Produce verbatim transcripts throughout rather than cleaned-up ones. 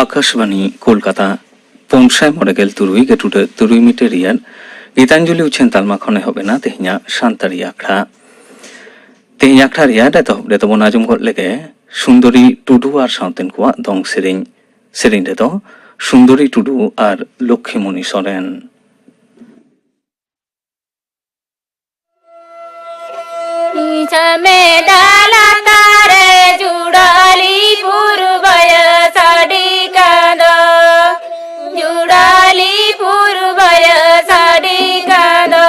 ᱟᱠᱟᱥᱵᱟᱱᱤ ᱠᱳᱞᱠᱟᱛᱟ, ᱯᱩᱱ ᱥᱟᱭ ᱢᱚᱬᱮ ᱜᱮᱞ ᱛᱩᱨᱩᱭ ᱜᱮᱴᱩᱰᱟᱹ ᱛᱩᱨᱩᱭ ᱢᱤᱴᱟᱨ ᱨᱮᱭᱟᱜ ᱜᱤᱛᱟᱧᱡᱚᱞᱤ ᱩᱪᱷᱟᱹᱱ ᱛᱟᱞᱢᱟ ᱠᱷᱚᱱ ᱮᱦᱚᱵ ᱮᱱᱟ ᱛᱮᱦᱮᱧᱟᱜ ᱥᱟᱱᱛᱟᱲᱤ ᱟᱠᱷᱲᱟ᱾ ᱛᱮᱦᱮᱧ ᱟᱠᱷᱲᱟ ᱨᱮᱭᱟᱜ ᱮᱛᱚᱦᱚᱵ ᱨᱮᱫᱚ ᱵᱚᱱ ᱟᱸᱡᱚᱢ ᱜᱚᱫ ᱞᱮᱜᱮ ᱥᱩᱱᱫᱚᱨᱤ ᱴᱩᱰᱩ ᱟᱨ ᱥᱟᱶᱛᱮᱱ ᱠᱚᱣᱟᱜ ᱫᱚᱝ ᱥᱮᱨᱮᱧ᱾ ᱥᱮᱨᱮᱧ ᱨᱮᱫᱚ ᱥᱩᱱᱫᱚᱨᱤ ᱴᱩᱰᱩ ᱟᱨ ᱞᱚᱠᱠᱷᱤᱢᱚᱱᱤ ᱥᱚᱨᱮᱱ᱾ ᱪᱟᱢᱮᱰᱟ ᱞᱟᱛᱟᱨ ᱨᱮ ᱡᱩᱲᱟᱹᱞᱤ ᱯᱩᱨᱵᱟᱹᱭᱟ ᱥᱟᱰᱤ ᱠᱟᱸᱫᱚ, ᱡᱩᱲᱟᱹᱞᱤ ᱯᱩᱨᱵᱟᱹᱭᱟ ᱥᱟᱰᱤ ᱠᱟᱸᱫᱚ᱾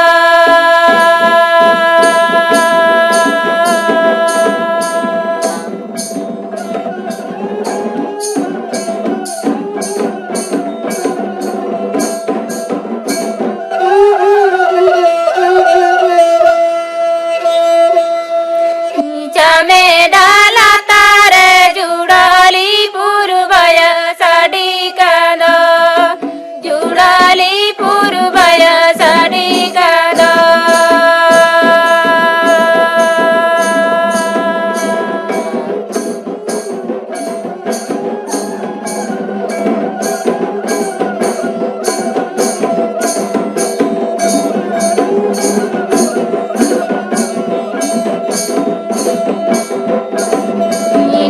ᱪᱟᱢᱮᱰᱟ ᱞᱟᱛᱟᱨ ᱨᱮ ᱡᱩᱲᱟᱹᱞᱤ ᱯᱩᱨᱵᱟᱹᱭᱟ ᱥᱟᱰᱤ ᱠᱟᱸᱫᱚ, ᱡᱩᱲᱟᱹᱞᱤ ᱯᱩᱨᱵᱟᱹᱭᱟ ᱥᱟᱰᱤ ᱠᱟᱸᱫᱚ᱾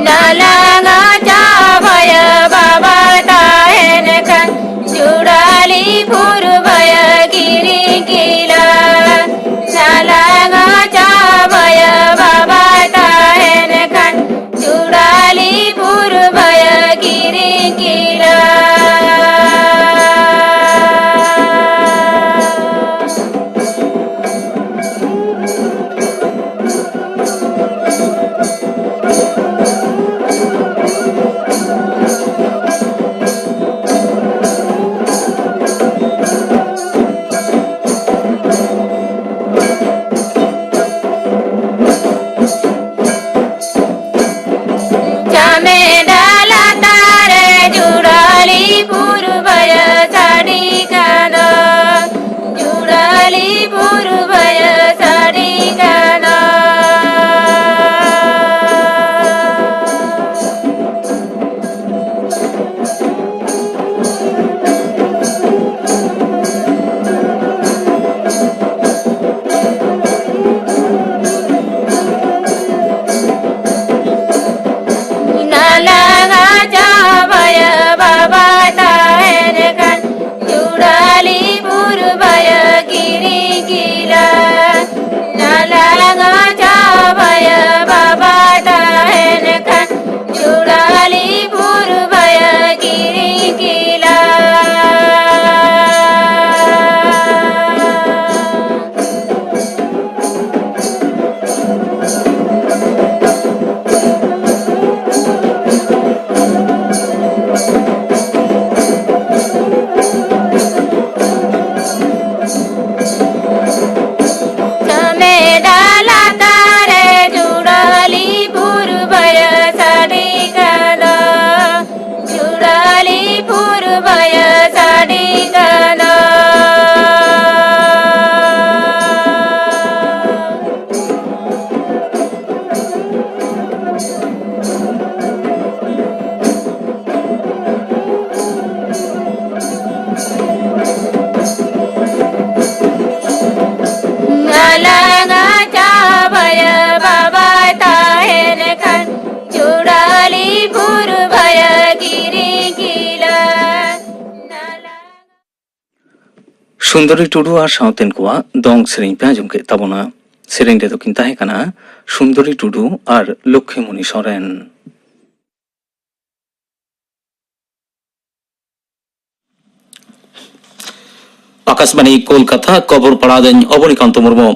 ᱱᱟᱞᱟᱝ ᱪᱟᱵᱟᱭᱟ ᱵᱟᱵᱟ ᱛᱟᱦᱮᱱ ᱠᱷᱟᱱ, ᱡᱩᱲᱟᱹᱞᱤ ᱯᱩᱨᱵᱟᱹᱭᱟ ᱠᱤᱨᱤᱧ ᱠᱤᱞᱟ᱾ ᱱᱟᱞᱟᱝ ᱪᱟᱵᱟᱭᱟ ᱵᱟᱵᱟ ᱛᱟᱦᱮᱱ ᱠᱷᱟᱱ, ᱡᱩᱲᱟᱹᱞᱤ ᱯᱩᱨᱵᱟᱹᱭᱟ ᱠᱤᱨᱤᱧ ᱠᱤᱞᱟ᱾ ᱪᱟᱢᱮᱰᱟ ᱞᱟᱛᱟᱨ ᱨᱮ ᱡᱩᱲᱟᱹᱞᱤ ᱯᱩᱨᱵᱟᱹᱭᱟ ᱥᱟᱰᱤ ᱠᱟᱸᱫᱚ, ᱡᱩᱲᱟᱹᱞᱤ ᱯᱩᱨᱵᱟᱹᱭᱟ ᱥᱟᱰᱤ ᱠᱟᱸᱫᱚ᱾ ᱵᱟᱭᱟ ᱥᱟᱰᱮ ᱠᱟᱱᱟ᱾ ᱱᱟᱞᱟᱝᱟ ᱪᱟᱵᱟᱭᱟ ᱵᱟᱵᱟᱭ ᱛᱟᱦᱮᱱ ᱠᱷᱟᱱ, ᱪᱩᱲᱟᱞᱤ ᱵᱩᱨᱩ ᱵᱟᱭᱟ ᱜᱤᱨᱤ ᱜᱤᱞᱟ᱾ ᱱᱟᱞᱟᱝᱟ ᱥᱩᱱᱫᱚᱨᱤ ᱴᱩᱰᱩ ᱟᱨ ᱥᱟᱶᱛᱮᱱ ᱠᱚᱣᱟᱜ ᱫᱚᱝ ᱥᱮᱨᱮᱧ ᱯᱮ ᱟᱸᱡᱚᱢ ᱠᱮᱫ ᱛᱟᱵᱚᱱᱟ᱾ ᱥᱮᱨᱮᱧ ᱨᱮᱫᱚ ᱠᱤᱱ ᱛᱟᱦᱮᱸ ᱠᱟᱱᱟ ᱥᱩᱱᱫᱚᱨᱤ ᱴᱩᱰᱩ ᱟᱨ ᱞᱚᱠᱠᱷᱤᱢᱚᱱᱤ ᱥᱚᱨᱮᱱ᱾ ᱟᱠᱟᱥᱵᱟᱬᱤ ᱠᱳᱞᱠᱟᱛᱟ, ᱠᱷᱚᱵᱚᱨ ᱯᱟᱲᱦᱟᱣ ᱫᱟᱹᱧ ᱚᱵᱚᱱᱤᱠᱟᱱᱛᱚ ᱢᱩᱨᱢᱩ᱾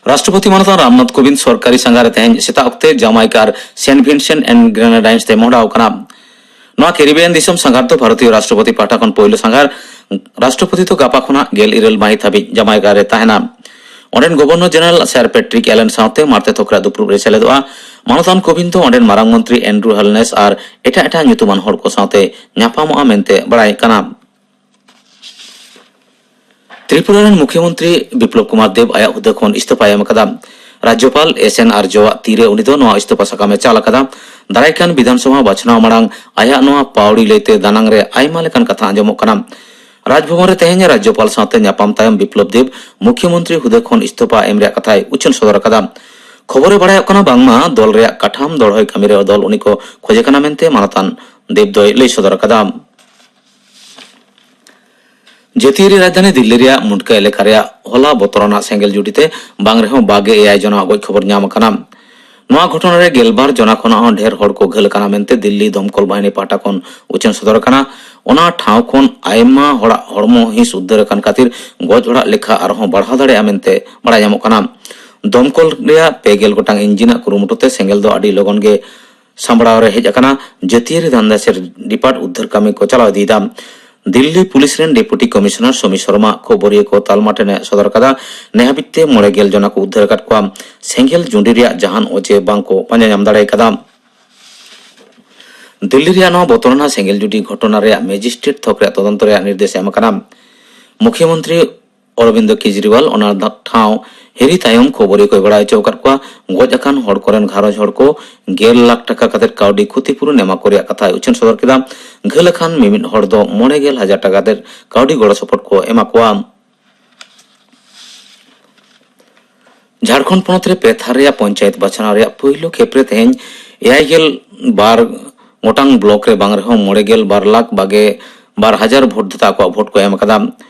ᱨᱟᱥᱴᱨᱚᱯᱚᱛᱤ ᱢᱟᱱᱚᱛᱟᱱ ᱨᱟᱢᱱᱟᱛᱷ ᱠᱳᱵᱤᱱᱫᱽ ᱥᱚᱨᱠᱟᱨᱤ ᱥᱟᱸᱜᱷᱟᱨ ᱨᱮ ᱛᱮᱦᱮᱧ ᱥᱮᱛᱟᱜ ᱚᱠᱛᱮ ᱡᱟᱢᱟᱭᱠᱟ ᱟᱨ ᱥᱮᱱᱴ ᱵᱷᱤᱱᱥᱮᱱᱴ ᱮᱱᱰ ᱜᱨᱮᱱᱟᱰᱟᱭᱤᱱᱥ ᱛᱮ ᱢᱚᱦᱰᱟᱣ ᱟᱠᱟᱱᱟ᱾ ᱱᱚᱣᱟ ᱠᱮᱨᱤᱵᱤᱭᱟᱱ ᱫᱤᱥᱚᱢ ᱥᱟᱸᱜᱷᱟᱨ ᱫᱚ ᱵᱷᱟᱨᱚᱛᱤᱭᱚ ᱨᱟᱥᱴᱨᱚᱯᱚᱛᱤ ᱯᱟᱦᱴᱟ ᱠᱷᱚᱱ ᱯᱳᱭᱞᱳ ᱥᱟᱸᱜᱷᱟᱨ᱾ ᱨᱟᱥᱴᱨᱚᱯᱚᱛᱤ ᱫᱚ ᱜᱟᱯᱟ ᱠᱷᱚᱱᱟᱜ ᱜᱮᱞ ᱤᱨᱟᱹᱞ ᱢᱟᱹᱦᱤᱛ ᱦᱟᱹᱵᱤᱡ ᱡᱟᱢᱟᱭᱠᱟ ᱨᱮ ᱛᱟᱦᱮᱱᱟ᱾ ᱚᱸᱰᱮᱱ ᱜᱚᱵᱷᱚᱨᱱᱚᱨ ᱡᱮᱱᱟᱨᱮᱞ ᱥᱟᱨ ᱯᱮᱴᱨᱤᱠ ᱮᱞᱮᱱ ᱥᱟᱶᱛᱮ ᱢᱟᱨᱛᱮ ᱛᱷᱚᱠᱨᱟᱜ ᱫᱩᱯᱲᱩᱵ ᱨᱮ ᱥᱮᱞᱮᱫᱚᱜᱼᱟ᱾ ᱢᱟᱱᱚᱛᱟᱱ ᱠᱳᱵᱤᱱᱫᱽ ᱫᱚ ᱚᱸᱰᱮᱱ ᱢᱟᱨᱟᱝ ᱢᱚᱱᱛᱨᱤ ᱮᱱᱰᱨᱩ ᱦᱟᱞᱱᱮᱥ ᱟᱨ ᱮᱴᱟᱜ ᱮᱴᱟᱜ ᱧᱩᱛᱩᱢᱟᱱ ᱦᱚᱲ ᱠᱚ ᱥᱟᱶᱛᱮ ᱧᱟᱯᱟᱢᱚᱜᱼᱟ ᱢᱮᱱᱛᱮ ᱵᱟᱲᱟᱭ ᱠᱟᱱᱟ᱾ ᱛᱨᱤᱯᱩᱨᱟ ᱨᱮᱱ ᱢᱩᱠᱷᱭᱚᱢᱚᱱᱛᱨᱤ ᱵᱤᱯᱞᱚᱵ ᱠᱩᱢᱟᱨ ᱫᱮᱵᱽ ᱟᱭᱟᱜ ᱦᱩᱫᱟᱹ ᱠᱷᱚᱱ ᱤᱥᱛᱚᱯᱷᱟᱭ ᱮᱢ ᱟᱠᱟᱫᱟ᱾ ᱨᱟᱡᱽᱡᱚᱯᱟᱞ ᱮᱥ ᱮᱱ ᱟᱨᱡᱚᱣᱟᱜ ᱛᱤᱨᱮ ᱩᱱᱤ ᱫᱚ ᱱᱚᱣᱟ ᱤᱥᱛᱚᱯᱷᱟ ᱥᱟᱠᱟᱢ ᱮ ᱪᱟᱞ ᱟᱠᱟᱫᱟ᱾ ᱫᱟᱨᱟᱭ ᱠᱟᱱ ᱵᱤᱫᱷᱟᱱ ᱥᱚᱵᱷᱟ ᱵᱟᱪᱷᱱᱟᱣ ᱢᱟᱲᱟᱝ ᱟᱭᱟᱜ ᱱᱚᱣᱟ ᱯᱟᱹᱣᱲᱤ ᱞᱟᱹᱭᱛᱮ ᱫᱟᱱᱟᱝ ᱨᱮ ᱟᱭᱢᱟ ᱞᱮᱠᱟᱱ ᱠᱟᱛᱷᱟ ᱟᱸᱡᱚᱢᱚᱜ ᱠᱟᱱᱟ᱾ ᱨᱟᱡᱽᱵᱷᱚᱵᱚᱱ ᱨᱮ ᱛᱮᱦᱮᱧ ᱨᱟᱡᱽᱡᱚᱯᱟᱞ ᱥᱟᱶᱛᱮ ᱧᱟᱯᱟᱢ ᱛᱟᱭᱚᱢ ᱵᱤᱯᱞᱚᱵ ᱫᱮᱵᱽ ᱢᱩᱠᱷᱭᱚᱢᱚᱱᱛᱨᱤ ᱦᱩᱫᱟᱹ ᱠᱷᱚᱱ ᱤᱥᱛᱚᱯᱷᱟ ᱮᱢ ᱨᱮᱭᱟᱜ ᱠᱟᱛᱷᱟᱭ ᱩᱪᱷᱟᱹᱱ ᱥᱚᱫᱚᱨ ᱟᱠᱟᱫᱟ᱾ ᱠᱷᱚᱵᱚᱨ ᱨᱮ ᱵᱟᱲᱟᱭᱚᱜ ᱠᱟᱱᱟ, ᱵᱟᱝᱢᱟ ᱫᱚᱞ ᱨᱮᱭᱟᱜ ᱠᱟᱴᱷᱟᱢ ᱫᱚᱲᱦᱚᱭ ᱠᱟᱹᱢᱤ ᱨᱮ ᱫᱚᱞ ᱩᱱᱤ ᱠᱚ ᱠᱷᱚᱡᱮ ᱠᱟᱱᱟ ᱢᱮᱱᱛᱮ ᱢᱟᱱᱚᱛᱟᱱ ᱫᱮᱵᱽ ᱫᱚᱭ ᱞᱟᱹᱭ ᱥᱚᱫᱚᱨ ᱟᱠᱟᱫᱟ᱾ ᱡᱟᱹᱛᱤᱭᱟᱹᱨᱤ ᱨᱟᱡᱽᱫᱷᱟᱱᱤ ᱫᱤᱞᱞᱤ ᱨᱮᱭᱟᱜ ᱢᱩᱱᱰᱠᱟ ᱮᱞᱟᱠᱟ ᱨᱮᱭᱟᱜ ᱦᱚᱞᱟ ᱵᱚᱛᱚᱨᱟᱱᱟᱜ ᱥᱮᱸᱜᱮᱞ ᱡᱩᱴᱤ ᱛᱮ ᱵᱟᱝ ᱨᱮᱦᱚᱸ ᱵᱟᱜᱮ ᱮᱭᱟᱭ ᱡᱚᱱᱟᱜ ᱜᱚᱡ ᱠᱷᱚᱵᱚᱨ ᱧᱟᱢ ᱟᱠᱟᱱᱟ᱾ ᱱᱚᱣᱟ ᱜᱷᱚᱴᱚᱱᱟ ᱨᱮ ᱜᱮᱞᱵᱟᱨ ᱡᱚᱱᱟ ᱠᱷᱚᱱᱟᱜ ᱦᱚᱸ ᱰᱷᱮᱨ ᱦᱚᱲ ᱠᱚ ᱜᱷᱟᱹᱞ ᱟᱠᱟᱱᱟ ᱢᱮᱱᱛᱮ ᱫᱤᱞᱞᱤ ᱫᱚᱢᱠᱚᱞ ᱵᱟᱦᱤᱱᱤ ᱯᱟᱦᱴᱟ ᱠᱷᱚᱱ ᱩᱪᱷᱟᱹᱱ ᱥᱚᱫᱚᱨ ᱟᱠᱟᱱᱟ᱾ ᱚᱱᱟ ᱴᱷᱟᱶ ᱠᱷᱚᱱ ᱟᱭᱢᱟ ᱦᱚᱲᱟᱜ ᱦᱚᱲᱢᱚ ᱦᱤᱸᱥ ᱩᱫᱽᱫᱷᱟᱹᱨ ᱟᱠᱟᱱ ᱠᱷᱟᱹᱛᱤᱨ ᱜᱚᱡ ᱦᱚᱲᱟᱜ ᱞᱮᱠᱷᱟ ᱟᱨᱦᱚᱸ ᱵᱟᱲᱦᱟᱣ ᱫᱟᱲᱮᱭᱟᱜᱼᱟ ᱢᱮᱱᱛᱮ ᱵᱟᱲᱟᱭ ᱧᱟᱢᱚᱜ ᱠᱟᱱᱟ᱾ ᱫᱚᱢᱠᱚᱞ ᱨᱮᱭᱟᱜ ᱯᱮ ᱜᱮᱞ ᱜᱚᱴᱟᱝ ᱤᱧᱡᱤᱱᱟᱜ ᱠᱩᱨᱩᱢᱩᱴᱩ ᱛᱮ ᱥᱮᱸᱜᱮᱞ ᱫᱚ ᱟᱹᱰᱤ ᱞᱚᱜᱚᱱ ᱜᱮ ᱥᱟᱢᱵᱲᱟᱣ ᱨᱮ ᱦᱮᱡ ᱟᱠᱟᱱᱟ᱾ ᱡᱟᱹᱛᱤᱭᱟᱹᱨᱤ ᱫᱷᱟᱱᱫᱟ ᱥᱮᱨ ᱰᱤᱯᱟᱨᱴ ᱩᱫᱽᱫᱷᱟᱹᱨ ᱠᱟᱹᱢᱤ ᱠᱚ ᱪᱟᱞᱟᱣ ᱤᱫᱤᱭᱮᱫᱟ᱾ ᱫᱤᱞᱞᱤ ᱯᱩᱞᱤᱥ ᱨᱮᱱ ᱰᱮᱯᱩᱴᱤ ᱠᱚᱢᱤᱥᱚᱱᱟᱨ ᱥᱚᱢᱤᱨ ᱥᱚᱨᱢᱟ ᱠᱷᱚᱵᱚᱨᱤᱭᱟᱹ ᱠᱚ ᱛᱟᱞᱢᱟ ᱴᱷᱮᱱᱮ ᱥᱚᱫᱚᱨ ᱠᱟᱫᱟ᱾ ᱱᱮ ᱦᱟᱹᱵᱤᱡ ᱛᱮ ᱢᱚᱬᱮ ᱜᱮᱞ ᱡᱚᱱᱟ ᱠᱚ ᱩᱫᱽᱫᱷᱟᱹᱨ ᱟᱠᱟᱫ ᱠᱚᱣᱟ᱾ ᱥᱮᱸᱜᱮᱞ ᱡᱩᱸᱰᱤ ᱨᱮᱭᱟᱜ ᱡᱟᱦᱟᱱ ᱚᱡᱮ ᱵᱟᱝ ᱠᱚ ᱯᱟᱸᱡᱟ ᱧᱟᱢ ᱫᱟᱲᱮ ᱟᱠᱟᱫᱟ᱾ ᱫᱤᱞᱞᱤ ᱨᱮᱭᱟᱜ ᱱᱚᱣᱟ ᱵᱚᱛᱚᱨᱟᱱᱟᱜ ᱥᱮᱸᱜᱮᱞ ᱡᱩᱰᱤ ᱜᱷᱚᱴᱚᱱᱟ ᱨᱮᱭᱟᱜ ᱢᱮᱡᱤᱥᱴᱨᱮᱴ ᱛᱷᱚᱠ ᱨᱮᱭᱟᱜ ᱛᱚᱫᱚᱱᱛᱚ ᱨᱮᱭᱟᱜ ᱱᱤᱨᱫᱮᱥ ᱮ ᱮᱢ ᱟᱠᱟᱱᱟ᱾ ᱢᱩᱠᱷᱭᱚᱢᱚᱱᱛᱨᱤ ᱚᱨᱚᱵᱤᱱᱫ ᱠᱮᱡᱨᱤᱣᱟᱞ ᱚᱱᱟ ᱴᱷᱟᱶ ᱦᱤᱨᱤ ᱛᱟᱭᱚᱢ ᱠᱷᱚᱵᱚᱨᱤᱭᱟᱹ ᱠᱚᱭ ᱵᱟᱲᱟᱭ ᱦᱚᱪᱚ ᱟᱠᱟᱫ ᱠᱚᱣᱟ᱾ ᱜᱚᱡ ᱟᱠᱟᱱ ᱦᱚᱲ ᱠᱚᱨᱮᱱ ᱜᱷᱟᱨᱚᱸᱡᱽ ᱦᱚᱲ ᱠᱚ ᱜᱮᱞ ᱞᱟᱠᱷ ᱴᱟᱠᱟ ᱠᱟᱛᱮ ᱠᱟᱹᱣᱰᱤ ᱠᱷᱚᱛᱤᱯᱩᱨᱚᱱ ᱮᱢᱟ ᱠᱚ ᱨᱮᱭᱟᱜ ᱠᱟᱛᱷᱟᱭ ᱩᱪᱷᱟᱹᱱ ᱥᱚᱫᱚᱨ ᱠᱮᱫᱟ᱾ ᱜᱷᱟᱹᱞ ᱟᱠᱟᱱ ᱢᱤᱢᱤᱫ ᱦᱚᱲ ᱫᱚ ᱢᱚᱬᱮ ᱜᱮᱞ ᱦᱟᱡᱟᱨ ᱴᱟᱠᱟ ᱠᱟᱛᱮ ᱠᱟᱹᱣᱰᱤ ᱜᱚᱲᱚ ᱥᱚᱯᱚᱦᱚᱫ ᱠᱚ ᱮᱢᱟ ᱠᱚᱣᱟ᱾ ᱡᱷᱟᱲᱠᱷᱚᱸᱰ ᱯᱚᱱᱚᱛ ᱨᱮ ᱯᱮ ᱛᱷᱟᱨ ᱨᱮᱭᱟᱜ ᱯᱚᱧᱪᱟᱭᱮᱛ ᱵᱟᱪᱷᱱᱟᱣ ᱨᱮᱭᱟᱜ ᱯᱩᱭᱞᱩ ᱠᱷᱮᱯ ᱨᱮ ᱛᱮᱦᱮᱧ ᱮᱭᱟᱭ ᱜᱮᱞ ᱵᱟᱨ ᱜᱚᱴᱟᱝ ᱵᱞᱚᱠ ᱨᱮ ᱵᱟᱝ ᱨᱮᱦᱚᱸ ᱢᱚᱬᱮ ᱜᱮᱞ ᱵᱟᱨ ᱞᱟᱠᱷ ᱵᱟᱜᱮ ᱵᱟᱨ ᱦᱟᱡᱟᱨ ᱵᱷᱳᱴ ᱫᱟᱛᱟ ᱟᱠᱚᱣᱟᱜ ᱵᱷᱳᱴ ᱠᱚ ᱮᱢ ᱟᱠᱟᱫᱟ᱾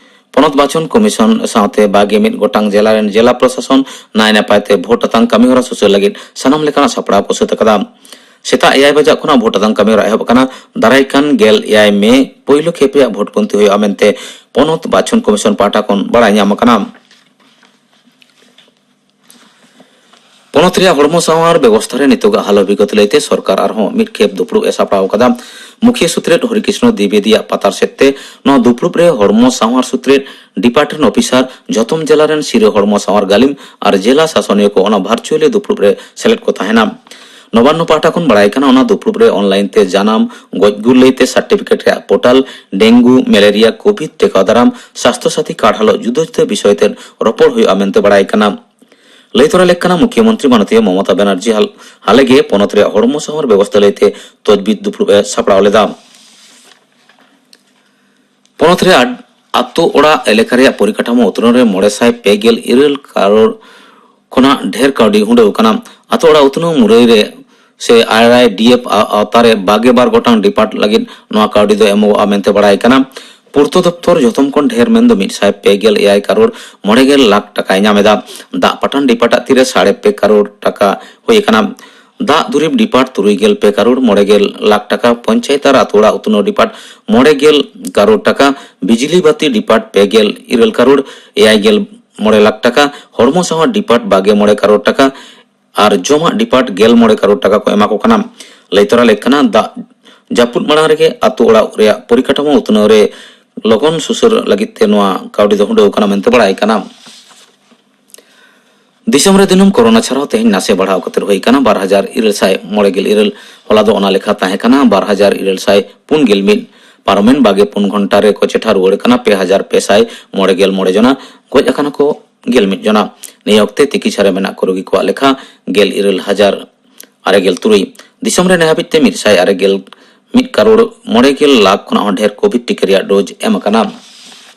ᱯᱚᱱᱚᱛ ᱵᱟᱪᱷᱚᱱ ᱠᱚᱢᱤᱥᱚᱱ ᱥᱟᱶᱛᱮ ᱵᱟᱜᱮ ᱢᱤᱫ ᱜᱚᱴᱟᱝ ᱡᱮᱞᱟ ᱨᱮᱱ ᱡᱮᱞᱟ ᱯᱨᱚᱥᱟᱥᱚᱱ ᱱᱟᱭ ᱱᱟᱯᱟᱭ ᱛᱮ ᱵᱷᱳᱴ ᱟᱛᱟᱝ ᱠᱟᱹᱢᱤᱦᱚᱨᱟ ᱥᱩᱥᱟᱹᱨ ᱞᱟᱹᱜᱤᱫ ᱥᱟᱱᱟᱢ ᱞᱮᱠᱟᱱᱟᱜ ᱥᱟᱯᱲᱟᱣ ᱠᱚ ᱥᱟᱹᱛ ᱟᱠᱟᱫᱟ᱾ ᱥᱮᱛᱟᱜ ᱮᱭᱟᱭ ᱵᱟᱡᱟᱜ ᱠᱷᱚᱱᱟᱜ ᱵᱷᱳᱴ ᱟᱛᱟᱝ ᱠᱟᱹᱢᱤᱦᱚᱨᱟ ᱮᱦᱚᱵ ᱟᱠᱟᱱᱟ᱾ ᱫᱟᱨᱟᱭ ᱠᱟᱱ ᱜᱮᱞ ᱮᱭᱟᱭ ᱢᱮ ᱯᱩᱭᱞᱩ ᱠᱷᱮᱯ ᱨᱮᱭᱟᱜ ᱵᱷᱳᱴ ᱜᱚᱱᱛᱤ ᱦᱩᱭᱩᱜᱼᱟ ᱢᱮᱱᱛᱮ ᱯᱚᱱᱚᱛ ᱵᱟᱪᱷᱚᱱ ᱠᱚᱢᱤᱥᱚᱱ ᱯᱟᱦᱴᱟ ᱠᱷᱚᱱ ᱵᱟᱲᱟᱭ ᱧᱟᱢ ᱟᱠᱟᱱᱟ᱾ ᱯᱚᱱᱚᱛ ᱨᱮᱭᱟᱜ ᱦᱚᱲᱢᱚ ᱥᱟᱶᱟᱨ ᱵᱮᱵᱚᱥᱛᱷᱟ ᱨᱮ ᱱᱤᱛᱚᱜᱟᱜ ᱦᱟᱞᱚ ᱵᱤᱜᱚᱛ ᱞᱟᱹᱭᱛᱮ ᱥᱚᱨᱠᱟᱨ ᱟᱨᱦᱚᱸ ᱢᱤᱫ ᱠᱷᱮᱯ ᱫᱩᱯᱲᱩᱵ ᱮ ᱥᱟᱯᱲᱟᱣ ᱟᱠᱟᱫᱟ᱾ ᱢᱩᱠᱷᱤᱭᱟᱹ ᱥᱩᱛᱨᱮᱛ ᱦᱚᱨᱤᱠᱨᱤᱥᱱᱚ ᱫᱤᱵᱮᱫᱤᱭᱟᱜ ᱯᱟᱛᱟᱨ ᱥᱮᱫ ᱛᱮ ᱱᱚᱣᱟ ᱫᱩᱯᱲᱩᱵ ᱨᱮ ᱦᱚᱲᱢᱚ ᱥᱟᱶᱟᱨ ᱥᱩᱛᱨᱮᱛ, ᱰᱤᱯᱟᱨᱴᱢᱮᱱᱴ ᱚᱯᱷᱤᱥᱟᱨ, ᱡᱚᱛᱚᱢ ᱡᱮᱞᱟ ᱨᱮᱱ ᱥᱤᱨᱟᱹ ᱦᱚᱲᱢᱚ ᱥᱟᱶᱟᱨ ᱜᱟᱹᱞᱤᱢ ᱟᱨ ᱡᱮᱞᱟ ᱥᱟᱥᱚᱱᱤᱭᱟᱹ ᱠᱚ ᱚᱱᱟ ᱵᱷᱟᱨᱪᱩᱣᱟᱞᱤ ᱫᱩᱯᱲᱩᱵ ᱨᱮ ᱥᱮᱞᱮᱫ ᱠᱚ ᱛᱟᱦᱮᱱᱟ᱾ ᱱᱚᱵᱟᱱᱱᱚ ᱯᱟᱦᱴᱟ ᱠᱷᱚᱱ ᱵᱟᱲᱟᱭ ᱠᱟᱱᱟ, ᱚᱱᱟ ᱫᱩᱯᱲᱩᱵ ᱨᱮ ᱚᱱᱞᱟᱭᱤᱱ ᱛᱮ ᱡᱟᱱᱟᱢ, ᱜᱚᱡ ᱜᱩᱨ ᱞᱟᱹᱭᱛᱮ ᱥᱟᱨᱴᱤᱯᱷᱤᱠᱮᱴ ᱨᱮᱭᱟᱜ ᱯᱳᱨᱴᱟᱞ, ᱰᱮᱝᱜᱩ, ᱢᱮᱞᱮᱨᱤᱭᱟ, ᱠᱳᱵᱷᱤᱰ ᱴᱮᱠᱟᱣ ᱫᱟᱨᱟᱢ, ᱥᱟᱥᱛᱷᱚ ᱥᱟᱛᱷᱤ ᱠᱟᱨᱰ ᱦᱟᱞᱚᱜ ᱡᱩᱫᱟᱹ ᱡᱩᱫᱟᱹ ᱵᱤᱥᱚᱭ ᱛᱮ ᱨᱚᱯᱚᱲ ᱦᱩᱭᱩᱜᱼᱟ ᱢᱮᱱᱛᱮ ᱵᱟᱲᱟᱭ ᱠᱟᱱᱟ᱾ ᱞᱟᱹᱭ ᱛᱚᱨᱟ ᱞᱮᱠ ᱠᱟᱱᱟ, ᱢᱩᱠᱷᱭᱟᱹ ᱢᱚᱱᱛᱨᱤ ᱢᱟᱱᱚᱛᱤᱭᱟᱹ ᱢᱚᱢᱚᱛᱟ ᱵᱟᱱᱟᱨᱡᱤ ᱦᱟᱞ-, ᱦᱟᱞᱮ ᱜᱮ ᱯᱚᱱᱚᱛ ᱨᱮᱭᱟᱜ ᱦᱚᱲᱢᱚ ᱥᱟᱶᱟᱨ ᱵᱮᱵᱚᱥᱛᱷᱟ ᱞᱟᱹᱭᱛᱮ ᱛᱚᱡᱵᱤᱡ ᱫᱩᱯᱲᱩᱵ ᱮ ᱥᱟᱯᱲᱟᱣ ᱞᱮᱫᱟ᱾ ᱯᱚᱱᱚᱛ ᱨᱮ ᱟᱰ-, ᱟᱛᱳ ᱚᱲᱟᱜ ᱮᱞᱟᱠᱟ ᱨᱮᱭᱟᱜ ᱯᱚᱨᱤᱠᱟᱴᱷᱟᱢᱳ ᱩᱛᱱᱟᱹᱣ ᱨᱮ ᱢᱚᱬᱮ ᱥᱟᱭ ᱯᱮ ᱜᱮᱞ ᱤᱨᱟᱹᱞ ᱠᱟᱨᱳᱲ ᱠᱷᱚᱱᱟᱜ ᱰᱷᱮᱨ ᱠᱟᱹᱣᱰᱤ ᱩᱰᱟᱹᱣ ᱟᱠᱟᱱᱟ᱾ ᱟᱛᱳ ᱚᱲᱟᱜ ᱩᱛᱱᱟᱹᱣ ᱢᱩᱨᱟᱹᱭ ᱨᱮ ᱥᱮ ᱟᱨ ᱟᱭ ᱰᱤ ᱮᱯᱷ ᱟ-, ᱟᱣᱛᱟ ᱨᱮ ᱵᱟᱜᱮ ᱵᱟᱨ ᱜᱚᱴᱟᱝ ᱰᱤᱯᱟᱨᱴ ᱞᱟᱹᱜᱤᱫ ᱱᱚᱣᱟ ᱠᱟᱹᱣᱰᱤ ᱫᱚ ᱮᱢᱚᱜᱚᱜᱼᱟ ᱢᱮᱱᱛᱮ ᱵᱟᱲᱟᱭ ᱠᱟᱱᱟ᱾ ᱯᱩᱨᱛᱚ ᱫᱚᱯᱛᱚᱨ ᱡᱚᱛᱚᱢ ᱠᱷᱚᱱ ᱰᱷᱮᱨ ᱢᱮᱱᱫᱚ ᱢᱤᱫ ᱥᱟᱭ ᱯᱮ ᱜᱮᱞ ᱮᱭᱟᱭ ᱠᱟᱨᱳᱲ ᱢᱚᱬᱮ ᱜᱮᱞ ᱞᱟᱠᱷ ᱴᱟᱠᱟᱭ ᱧᱟᱢ ᱮᱫᱟ᱾ ᱫᱟᱜ ᱯᱟᱴᱟᱱ ᱰᱤᱯᱟᱨᱴ ᱟᱜ ᱛᱤᱨᱮ ᱥᱟᱲᱮ ᱯᱮ ᱠᱟᱨᱳᱲ ᱴᱟᱠᱟ ᱦᱩᱭ ᱟᱠᱟᱱᱟ᱾ ᱫᱟᱜ ᱫᱩᱨᱤᱵ ᱰᱤᱯᱟᱨᱴ ᱛᱩᱨᱩᱭ ᱜᱮᱞ ᱯᱮ ᱠᱟᱨᱳᱲ ᱢᱚᱬᱮ ᱜᱮᱞ ᱞᱟᱠᱷ ᱴᱟᱠᱟ, ᱯᱚᱧᱪᱟᱭᱮᱛ ᱟᱨ ᱟᱛᱳ ᱚᱲᱟᱜ ᱩᱛᱱᱟᱹᱣ ᱰᱤᱯᱟᱨᱴ ᱢᱚᱬᱮ ᱜᱮᱞ ᱠᱟᱨᱳᱲ ᱴᱟᱠᱟ, ᱵᱤᱡᱽᱞᱤ ᱵᱟᱹᱛᱤ ᱰᱤᱯᱟᱨᱴ ᱯᱮ ᱜᱮᱞ ᱤᱨᱟᱹᱞ ᱠᱟᱨᱳᱲ ᱮᱭᱟᱭ ᱜᱮᱞ ᱢᱚᱬᱮ ᱞᱟᱠᱷ ᱴᱟᱠᱟ, ᱦᱚᱲᱢᱚ ᱥᱟᱶᱟᱨ ᱰᱤᱯᱟᱨᱴ ᱵᱟᱜᱮ ᱢᱚᱬᱮ ᱠᱟᱨᱳᱲ ᱴᱟᱠᱟ ᱟᱨ ᱡᱚᱢᱟᱜ ᱰᱤᱯᱟᱨᱴ ᱜᱮᱞ ᱢᱚᱬᱮ ᱠᱟᱨᱳᱲ ᱴᱟᱠᱟ ᱠᱚ ᱮᱢᱟ ᱠᱚ ᱠᱟᱱᱟ᱾ ᱞᱟᱹᱭ ᱛᱚᱨᱟ ᱞᱮᱠ ᱠᱟᱱᱟ, ᱫᱟᱜ ᱡᱟᱹᱯᱩᱫ ᱢᱟᱲᱟᱝ ᱨᱮᱜᱮ ᱟᱛᱳ ᱚᱲᱟᱜ ᱨᱮᱭᱟᱜ ᱯᱚᱨᱤᱠᱟᱴᱷᱟᱢᱳ ᱩᱛᱱᱟᱹᱣ ᱨᱮ ᱞᱚᱜᱚᱱ ᱥᱩᱥᱟᱹᱨ ᱞᱟᱹᱜᱤᱫ ᱛᱮ ᱱᱚᱣᱟ ᱠᱟᱹᱣᱰᱤ ᱫᱚ ᱩᱰᱟᱹᱣ ᱠᱟᱱᱟ ᱢᱮᱱᱛᱮ ᱵᱟᱲᱟᱭ ᱠᱟᱱᱟ᱾ ᱫᱤᱥᱚᱢ ᱨᱮ ᱫᱤᱱᱟᱹᱢ ᱠᱳᱨᱳᱱᱟ ᱪᱷᱟᱲᱟᱣ ᱛᱮᱦᱮᱧ ᱱᱟᱥᱮ ᱵᱟᱲᱦᱟᱣ ᱠᱟᱛᱮ ᱦᱩᱭ ᱠᱟᱱᱟ ᱵᱟᱨ ᱦᱟᱡᱟᱨ ᱤᱨᱟᱹᱞ ᱥᱟᱭ ᱢᱚᱬᱮ ᱜᱮᱞ ᱤᱨᱟᱹᱞ᱾ ᱦᱚᱞᱟ ᱫᱚ ᱚᱱᱟ ᱞᱮᱠᱷᱟ ᱛᱟᱦᱮᱸ ᱠᱟᱱᱟ ᱵᱟᱨ ᱦᱟᱡᱟᱨ ᱤᱨᱟᱹᱞ ᱥᱟᱭ ᱯᱩᱱ ᱜᱮᱞ ᱢᱤᱫ᱾ ᱯᱟᱨᱚᱢᱮᱱ ᱵᱟᱜᱮ ᱯᱩᱱ ᱜᱷᱚᱱᱴᱟ ᱨᱮ ᱠᱚ ᱪᱮᱴᱷᱟ ᱨᱩᱣᱟᱹᱲ ᱠᱟᱱᱟ ᱯᱮ ᱦᱟᱡᱟᱨ ᱯᱮ ᱥᱟᱭ ᱢᱚᱬᱮ ᱜᱮᱞ ᱢᱚᱬᱮ ᱡᱚᱱᱟ, ᱜᱚᱡ ᱟᱠᱟᱱᱟ ᱠᱚ ᱜᱮᱞ ᱢᱤᱫ ᱡᱚᱱᱟ᱾ ᱱᱤᱭᱟᱹ ᱚᱠᱛᱮ ᱛᱤᱠᱤᱪᱷᱟ ᱨᱮ ᱢᱮᱱᱟᱜ ᱠᱚ ᱨᱳᱜᱤ ᱠᱚᱣᱟᱜ ᱞᱮᱠᱷᱟ ᱜᱮᱞ ᱤᱨᱟᱹᱞ ᱦᱟᱡᱟᱨ ᱟᱨᱮ ᱜᱮᱞ ᱛᱩᱨᱩᱭ᱾ ᱫᱤᱥᱚᱢ ᱨᱮ ᱱᱤᱭᱟᱹ ᱦᱟᱹᱵᱤᱡ ᱛᱮ ᱢᱤᱫ ᱥᱟᱭ ᱟᱨᱮ ᱜᱮᱞ ᱢᱤᱫ ᱠᱟᱨᱳᱲ ᱢᱚᱬᱮ ᱜᱮᱞ ᱞᱟᱠᱷ ᱠᱷᱚᱱᱟᱜ ᱦᱚᱸ ᱰᱷᱮᱨ ᱠᱳᱵᱷᱤᱰ ᱴᱤᱠᱟᱹ ᱨᱮᱭᱟᱜ ᱰᱳᱡᱽ ᱮᱢ ᱟᱠᱟᱱᱟ᱾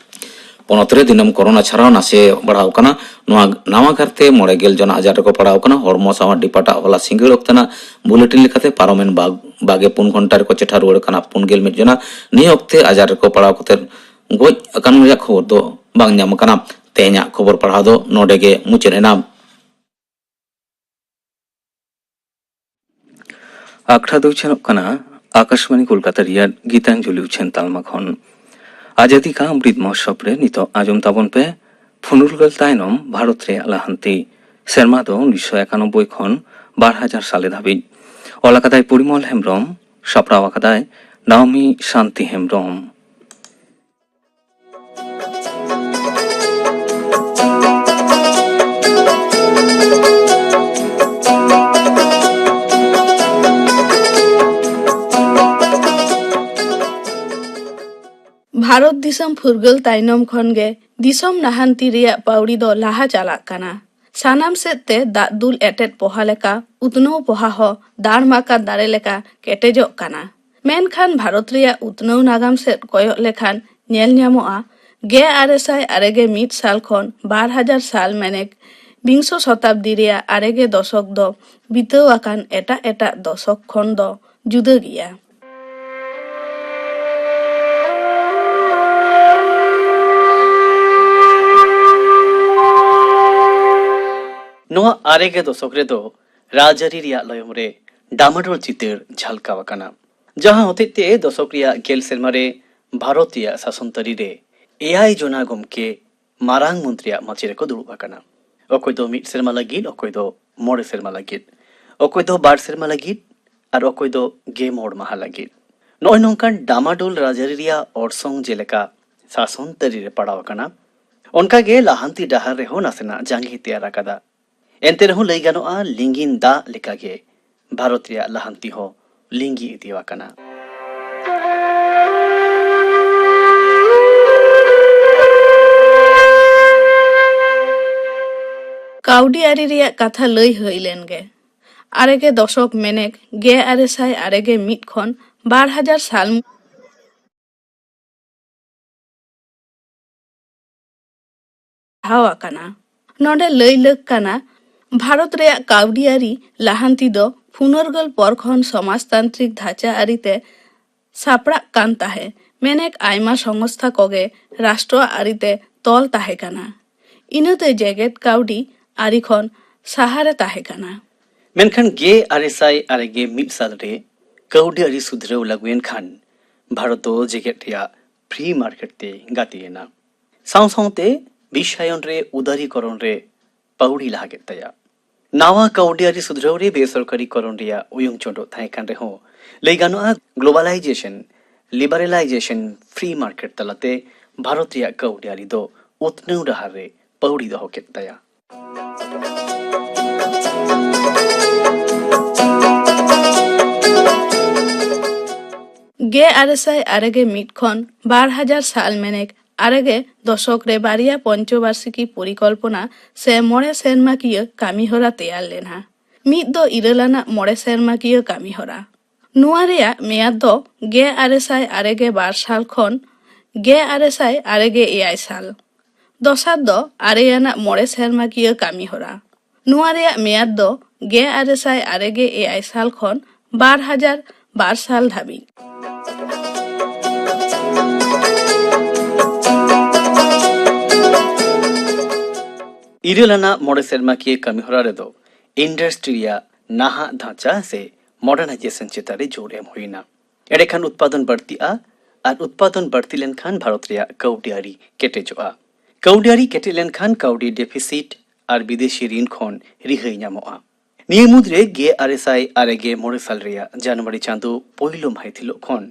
ᱯᱚᱱᱚᱛ ᱨᱮ ᱫᱤᱱᱟᱹᱢ ᱠᱳᱨᱳᱱᱟ ᱪᱷᱟᱲᱟᱣ ᱱᱟᱥᱮ ᱵᱟᱲᱦᱟᱣ ᱠᱟᱱᱟ᱾ ᱱᱚᱣᱟ ᱱᱟᱣᱟ ᱠᱟᱨᱛᱮ ᱢᱚᱬᱮ ᱜᱮᱞ ᱡᱚᱱᱟ ᱟᱡᱟᱨ ᱨᱮᱠᱚ ᱯᱟᱲᱟᱣ ᱠᱟᱱᱟ᱾ ᱦᱚᱲᱢᱚ ᱥᱟᱶᱟᱨ ᱰᱤᱯᱟᱨᱴᱟᱜ ᱦᱚᱞᱟ ᱥᱤᱸᱜᱟᱹᱲ ᱚᱠᱛᱮᱱᱟᱜ ᱵᱩᱞᱮᱴᱤᱱ ᱞᱮᱠᱟᱛᱮ ᱯᱟᱨᱚᱢᱮᱱ ᱵᱟᱜ-, ᱵᱟᱜᱮ ᱯᱩᱱ ᱜᱷᱚᱱᱴᱟ ᱨᱮᱠᱚ ᱪᱮᱴᱷᱟ ᱨᱩᱣᱟᱹᱲ ᱠᱟᱱᱟ ᱯᱩᱱ ᱜᱮᱞ ᱢᱤᱫ ᱡᱚᱱᱟ᱾ ᱱᱤᱭᱟᱹ ᱚᱠᱛᱮ ᱟᱡᱟᱨ ᱨᱮᱠᱚ ᱯᱟᱲᱟᱣ ᱠᱟᱛᱮ ᱜᱚᱡ ᱟᱠᱟᱱ ᱨᱮᱭᱟᱜ ᱠᱷᱚᱵᱚᱨ ᱫᱚ ᱵᱟᱝ ᱧᱟᱢ ᱟᱠᱟᱱᱟ᱾ ᱛᱮᱦᱮᱧᱟᱜ ᱠᱷᱚᱵᱚᱨ ᱯᱟᱲᱦᱟᱣ ᱫᱚ ᱱᱚᱰᱮ ᱜᱮ ᱢᱩᱪᱟᱹᱫ ᱮᱱᱟ᱾ ᱟᱠᱷᱲᱟ ᱫᱚ ᱩᱪᱷᱟᱹᱱᱚᱜ ᱠᱟᱱᱟ ᱟᱠᱟᱥᱵᱟᱬᱤ ᱠᱳᱞᱠᱟᱛᱟ ᱨᱮᱭᱟᱜ ᱜᱤᱛᱟᱧᱡᱚᱞᱤ ᱩᱪᱷᱟᱹᱱ ᱛᱟᱞᱢᱟ ᱠᱷᱚᱱ᱾ ᱟᱡᱟᱫᱤ ᱠᱟ ᱚᱢᱨᱤᱛ ᱢᱚᱦᱳᱛᱥᱚᱵᱽ ᱨᱮ ᱱᱤᱛᱚᱜ ᱟᱸᱡᱚᱢ ᱛᱟᱵᱚᱱ ᱯᱮ ᱯᱷᱩᱨᱜᱟᱹᱞ ᱛᱟᱭᱱᱚᱢ ᱵᱷᱟᱨᱚᱛ ᱨᱮᱭᱟᱜ ᱞᱟᱦᱟᱱᱛᱤ᱾ ᱥᱮᱨᱢᱟ ᱫᱚ ᱩᱱᱤᱥᱥᱚ ᱮᱠᱟᱱᱚᱵᱵᱳᱭ ᱠᱷᱚᱱ ᱵᱟᱨ ᱦᱟᱡᱟᱨ ᱥᱟᱞᱮ ᱫᱷᱟᱹᱵᱤᱡ᱾ ᱚᱞ ᱟᱠᱟᱫᱟᱭ ᱯᱚᱨᱤᱢᱚᱞ ᱦᱮᱢᱵᱽᱨᱚᱢ, ᱥᱟᱯᱲᱟᱣ ᱟᱠᱟᱫᱟᱭ ᱱᱟᱣᱢᱤ ᱥᱟᱱᱛᱤ ᱦᱮᱢᱵᱽᱨᱚᱢ᱾ ᱵᱷᱟᱨᱚᱛ ᱫᱤᱥᱚᱢ ᱯᱷᱩᱨᱜᱟᱹᱞ ᱛᱟᱭᱱᱚᱢ ᱠᱷᱚᱱ ᱜᱮ ᱫᱤᱥᱚᱢ ᱞᱟᱦᱟᱱᱛᱤ ᱨᱮᱭᱟᱜ ᱯᱟᱹᱣᱲᱤ ᱫᱚ ᱞᱟᱦᱟ ᱪᱟᱞᱟᱜ ᱠᱟᱱᱟ᱾ ᱥᱟᱱᱟᱢ ᱥᱮᱫ ᱛᱮ ᱫᱟᱜ ᱫᱩᱞ ᱮᱴᱮᱫ ᱯᱚᱦᱟ ᱞᱮᱠᱟ ᱩᱛᱱᱟᱹᱣ ᱯᱚᱦᱟ ᱦᱚᱸ ᱫᱟᱲᱢᱟᱠᱟᱲ ᱫᱟᱨᱮ ᱞᱮᱠᱟ ᱠᱮᱴᱮᱡᱚᱜ ᱠᱟᱱᱟ᱾ ᱢᱮᱱᱠᱷᱟᱱ ᱵᱷᱟᱨᱚᱛ ᱨᱮᱭᱟᱜ ᱩᱛᱱᱟᱹᱣ ᱱᱟᱜᱟᱢ ᱥᱮᱫ ᱠᱚᱭᱚᱜ ᱞᱮᱠᱷᱟᱱ ᱧᱮᱞ ᱧᱟᱢᱚᱜᱼᱟ, ᱜᱮᱞ ᱟᱨᱮ ᱥᱟᱭ ᱟᱨᱮ ᱜᱮᱞ ᱢᱤᱫ ᱥᱟᱞ ᱠᱷᱚᱱ ᱵᱟᱨ ᱦᱟᱡᱟᱨ ᱥᱟᱞ ᱢᱮᱱᱮᱠ ᱵᱤᱝᱥᱚ ᱥᱚᱛᱟᱵᱫᱤ ᱨᱮᱭᱟᱜ ᱟᱨᱮ ᱜᱮ ᱫᱚᱥᱚᱠ ᱫᱚ ᱵᱤᱛᱟᱹᱣ ᱟᱠᱟᱱ ᱮᱴᱟᱜ ᱮᱴᱟᱜ ᱫᱚᱥᱚᱠ ᱠᱷᱚᱱ ᱫᱚ ᱡᱩᱫᱟᱹ ᱜᱮᱭᱟ᱾ ᱱᱚᱣᱟ ᱟᱨᱮ ᱜᱮ ᱫᱚᱥᱚᱠ ᱨᱮᱫᱚ ᱨᱟᱡᱽᱟᱹᱨᱤ ᱨᱮᱭᱟᱜ ᱞᱟᱭᱚᱝ ᱨᱮ ᱰᱟᱢᱟᱰᱳᱞ ᱪᱤᱛᱟᱹᱨ ᱡᱷᱟᱞᱠᱟᱣ ᱟᱠᱟᱱᱟ, ᱡᱟᱦᱟᱸ ᱦᱚᱛᱮᱡ ᱛᱮ ᱫᱚᱥᱚᱠ ᱨᱮᱭᱟᱜ ᱜᱮᱞ ᱥᱮᱨᱢᱟ ᱨᱮ ᱵᱷᱟᱨᱚᱛ ᱨᱮᱭᱟᱜ ᱥᱟᱥᱚᱱ ᱛᱟᱹᱨᱤ ᱨᱮ ᱮᱭᱟᱭ ᱡᱚᱱᱟ ᱜᱚᱢᱠᱮ ᱢᱟᱨᱟᱝ ᱢᱚᱱᱛᱨᱤᱭᱟᱜ ᱢᱟᱹᱪᱤ ᱨᱮᱠᱚ ᱫᱩᱲᱩᱵ ᱟᱠᱟᱱᱟ᱾ ᱚᱠᱚᱭ ᱫᱚ ᱢᱤᱫ ᱥᱮᱨᱢᱟ ᱞᱟᱹᱜᱤᱫ, ᱚᱠᱚᱭ ᱫᱚ ᱢᱚᱬᱮ ᱥᱮᱨᱢᱟ ᱞᱟᱹᱜᱤᱫ, ᱚᱠᱚᱭ ᱫᱚ ᱵᱟᱨ ᱥᱮᱨᱢᱟ ᱞᱟᱹᱜᱤᱫ, ᱟᱨ ᱚᱠᱚᱭ ᱫᱚ ᱜᱮ ᱢᱚᱬ ᱢᱟᱦᱟ ᱞᱟᱹᱜᱤᱫ᱾ ᱱᱚᱜᱼᱚᱭ ᱱᱚᱝᱠᱟᱱ ᱰᱟᱢᱟᱰᱳᱞ ᱨᱟᱡᱽᱟᱹᱨᱤ ᱨᱮᱭᱟᱜ ᱚᱨᱥᱚᱝ ᱡᱮᱞᱮᱠᱟ ᱥᱟᱥᱚᱱ ᱛᱟᱹᱨᱤ ᱨᱮ ᱯᱟᱲᱟᱣ ᱟᱠᱟᱱᱟ, ᱚᱱᱠᱟᱜᱮ ᱞᱟᱦᱟᱱᱛᱤ ᱰᱟᱦᱟᱨ ᱨᱮᱦᱚᱸ ᱱᱟᱥᱮᱱᱟᱜ ᱡᱟᱸᱜᱮ ᱛᱮᱭᱟᱨ ᱟᱠᱟᱫᱟ᱾ ᱮᱱᱛᱮ ᱨᱮᱦᱚᱸ ᱞᱟᱹᱭ ᱜᱟᱱᱚᱜᱼᱟ, ᱞᱤᱸᱜᱤᱱ ᱫᱟᱜ ᱞᱮᱠᱟᱜᱮ ᱵᱷᱟᱨᱚᱛ ᱨᱮᱭᱟᱜ ᱞᱟᱦᱟᱱᱛᱤ ᱦᱚᱸ ᱞᱤᱸᱜᱤ ᱤᱫᱤ ᱟᱠᱟᱱᱟ᱾ ᱠᱟᱹᱣᱰᱤ ᱟᱹᱨᱤ ᱨᱮᱭᱟᱜ ᱠᱟᱛᱷᱟ ᱞᱟᱹᱭ ᱦᱩᱭ ᱞᱮᱱ ᱜᱮ᱾ ᱟᱨᱮ ᱜᱮ ᱫᱚᱥᱚᱠ ᱢᱮᱱᱮᱠ ᱜᱮ ᱟᱨᱮ ᱥᱟᱭ ᱟᱨᱮ ᱜᱮ ᱢᱤᱫ ᱠᱷᱚᱱ ᱵᱟᱨ ᱦᱟᱡᱟᱨ ᱥᱟᱞ ᱯᱟᱲᱦᱟᱣ ᱟᱠᱟᱱᱟ᱾ ᱱᱚᱰᱮ ᱞᱟᱹᱭ ᱞᱟᱹᱠ ᱠᱟᱱᱟ, ᱵᱷᱟᱨᱚᱛ ᱨᱮᱭᱟᱜ ᱠᱟᱹᱣᱰᱤ ᱟᱹᱨᱤ ᱞᱟᱦᱟᱱᱛᱤ ᱫᱚ ᱯᱷᱩᱱᱟᱹᱨᱜᱟᱹᱞ ᱯᱚᱨ ᱠᱷᱚᱱ ᱥᱚᱢᱟᱡᱽᱛᱟᱱᱛᱨᱤᱠ ᱰᱷᱟᱸᱪᱟ ᱟᱹᱨᱤᱛᱮ ᱥᱟᱯᱲᱟᱜ ᱠᱟᱱ ᱛᱟᱦᱮᱸ᱾ ᱢᱮᱱᱮᱠ ᱟᱭᱢᱟ ᱥᱚᱝᱥᱛᱷᱟ ᱠᱚᱜᱮ ᱨᱟᱥᱴᱨᱚ ᱟᱹᱨᱤᱛᱮ ᱛᱚᱞ ᱛᱟᱦᱮᱸ ᱠᱟᱱᱟ᱾ ᱤᱱᱟᱹᱛᱮ ᱡᱮᱜᱮᱛ ᱠᱟᱹᱣᱰᱤ ᱟᱹᱨᱤ ᱠᱷᱚᱱ ᱥᱟᱦᱟᱨᱮ ᱛᱟᱦᱮᱸ ᱠᱟᱱᱟ᱾ ᱢᱮᱱᱠᱷᱟᱱ ᱜᱮ ᱟᱨᱮ ᱥᱟᱭ ᱟᱨᱮ ᱜᱮ ᱢᱤᱫ ᱥᱟᱞ ᱨᱮ ᱠᱟᱹᱣᱰᱤ ᱟᱹᱨᱤ ᱥᱩᱫᱷᱨᱟᱹᱣ ᱞᱟᱹᱜᱩᱭᱮᱱ ᱠᱷᱟᱱ ᱵᱷᱟᱨᱚᱛ ᱫᱚ ᱡᱮᱜᱮᱛ ᱨᱮᱭᱟᱜ ᱯᱷᱨᱤ ᱢᱟᱨᱠᱮᱴ ᱛᱮ ᱜᱟᱛᱮ ᱮᱱᱟ᱾ ᱥᱟᱶ ᱥᱟᱶᱛᱮ ᱵᱤᱥᱥᱟᱭᱚᱱ ᱨᱮ ᱩᱫᱟᱨᱤᱠᱚᱨᱚᱱ ᱨᱮ ᱯᱟᱹᱣᱲᱤ ᱞᱟᱦᱟ ᱠᱮᱫ ᱛᱟᱭᱟ᱾ ᱱᱟᱣᱟ ᱠᱟᱹᱣᱰᱤ ᱟᱹᱨᱤ ᱥᱩᱫᱷᱨᱟᱹᱣ ᱨᱮ ᱵᱮᱥᱚᱨᱠᱟᱨᱤ ᱠᱚᱨᱚᱱ ᱨᱮᱭᱟᱜ ᱩᱭᱩᱝ ᱪᱚᱰᱚᱜ ᱛᱟᱦᱮᱸ ᱠᱟᱱ ᱨᱮᱦᱚᱸ, ᱞᱟᱹᱭ ᱜᱟᱱᱚᱜᱼᱟ, ᱜᱞᱳᱵᱟᱞᱟᱭᱡᱮᱥᱚᱱ, ᱞᱤᱵᱟᱨᱟᱞᱟᱭᱡᱮᱥᱚᱱ, ᱯᱷᱨᱤ ᱢᱟᱨᱠᱮᱴ ᱛᱟᱞᱟᱛᱮ ᱵᱷᱟᱨᱚᱛ ᱨᱮᱭᱟᱜ ᱠᱟᱹᱣᱰᱤ ᱟᱹᱨᱤ ᱫᱚ ᱩᱛᱱᱟᱹᱣ ᱰᱟᱦᱟᱨ ᱨᱮ ᱯᱟᱹᱣᱲᱤ ᱫᱚᱦᱚ ᱠᱮᱫ ᱛᱟᱭᱟ᱾ ᱜᱮ ᱟᱨᱮ ᱥᱟᱭ ᱟᱨᱮ ᱜᱮ ᱢᱤᱫ ᱠᱷᱚᱱ ᱵᱟᱨ ᱦᱟᱡᱟᱨ ᱥᱟᱞ ᱢᱮᱱᱮᱠ ᱟᱨᱮ ᱜᱮ ᱫᱚᱥᱚᱠ ᱨᱮ ᱵᱟᱨᱭᱟ ᱯᱚᱧᱪᱚᱵᱟᱨᱥᱤᱠᱤ ᱯᱚᱨᱤᱠᱚᱞᱯᱚᱱᱟ ᱥᱮ ᱢᱚᱬᱮ ᱥᱮᱨᱢᱟᱠᱤᱭᱟᱹ ᱠᱟᱹᱢᱤᱦᱚᱨᱟ ᱛᱮᱭᱟᱨ ᱞᱮᱱᱟ᱾ ᱢᱤᱫ ᱫᱚ ᱤᱨᱟᱹᱞ ᱟᱱᱟᱜ ᱢᱚᱬᱮ ᱥᱮᱨᱢᱟᱠᱤᱭᱟᱹ ᱠᱟᱹᱢᱤᱦᱚᱨᱟ᱾ ᱱᱚᱣᱟ ᱨᱮᱭᱟᱜ ᱢᱮᱭᱟᱫ ᱫᱚ ᱜᱮ ᱟᱨᱮ ᱥᱟᱭ ᱟᱨᱮ ᱜᱮ ᱵᱟᱨ ᱥᱟᱞ ᱠᱷᱚᱱ ᱜᱮ ᱟᱨᱮ ᱥᱟᱭ ᱟᱨᱮ ᱜᱮ ᱮᱭᱟᱭ ᱥᱟᱞ᱾ ᱫᱚᱥᱟᱨ ᱫᱚ ᱟᱨᱮ ᱟᱱᱟᱜ ᱢᱚᱬᱮ ᱥᱮᱨᱢᱟᱠᱤᱭᱟᱹ ᱠᱟᱹᱢᱤᱦᱚᱨᱟ᱾ ᱱᱚᱣᱟ ᱨᱮᱭᱟᱜ ᱢᱮᱭᱟᱫ ᱫᱚ ᱜᱮ ᱟᱨᱮ ᱥᱟᱭ ᱟᱨᱮ ᱜᱮ ᱮᱭᱟᱭ ᱥᱟᱞ ᱠᱷᱚᱱ ᱵᱟᱨ ᱦᱟᱡᱟᱨ ᱵᱟᱨ ᱥᱟᱞ ᱫᱷᱟᱹᱵᱤᱡ᱾ ᱤᱨᱟᱹᱞ ᱟᱱᱟᱜ ᱢᱚᱬᱮ ᱥᱮᱨᱢᱟᱠᱤᱭᱟᱹ ᱠᱟᱹᱢᱤᱦᱚᱨᱟ ᱨᱮᱫᱚ ᱤᱱᱰᱟᱥᱴᱨᱤ ᱨᱮᱭᱟᱜ ᱱᱟᱦᱟᱜ ᱰᱷᱟᱸᱪᱟ ᱥᱮ ᱢᱚᱰᱟᱨᱱᱟᱭᱡᱮᱥᱚᱱ ᱪᱮᱛᱟᱱ ᱨᱮ ᱡᱳᱨ ᱮᱢ ᱦᱩᱭ ᱮᱱᱟ᱾ ᱮᱸᱰᱮᱠᱷᱟᱱ ᱩᱛᱯᱟᱫᱚᱱ ᱵᱟᱹᱲᱛᱤᱜᱼᱟ, ᱟᱨ ᱩᱛᱯᱟᱫᱚᱱ ᱵᱟᱹᱲᱛᱤ ᱞᱮᱱᱠᱷᱟᱱ ᱵᱷᱟᱨᱚᱛ ᱨᱮᱭᱟᱜ ᱠᱟᱹᱣᱰᱤ ᱟᱹᱨᱤ ᱠᱮᱴᱮᱡᱚᱜᱼᱟ᱾ ᱠᱟᱹᱣᱰᱤ ᱟᱹᱨᱤ ᱠᱮᱴᱮᱡ ᱞᱮᱱᱠᱷᱟᱱ ᱠᱟᱹᱣᱰᱤ ᱰᱮᱯᱷᱤᱥᱤᱴ ᱟᱨ ᱵᱤᱫᱮᱥᱤ ᱨᱤᱱ ᱠᱷᱚᱱ ᱨᱤᱦᱟᱹᱭ ᱧᱟᱢᱚᱜᱼᱟ᱾ ᱱᱤᱭᱟᱹ ᱢᱩᱫᱽᱨᱮ ᱜᱮ ᱟᱨᱮ ᱥᱟᱭ ᱟᱨᱮ ᱜᱮ ᱢᱚᱬᱮ ᱥᱟᱞ ᱨᱮᱭᱟᱜ ᱡᱟᱱᱩᱣᱟᱨᱤ ᱪᱟᱸᱫᱚ ᱯᱳᱭᱞᱳ ᱢᱟᱹᱦᱤᱛ ᱦᱤᱞᱳᱜ ᱠᱷᱚᱱ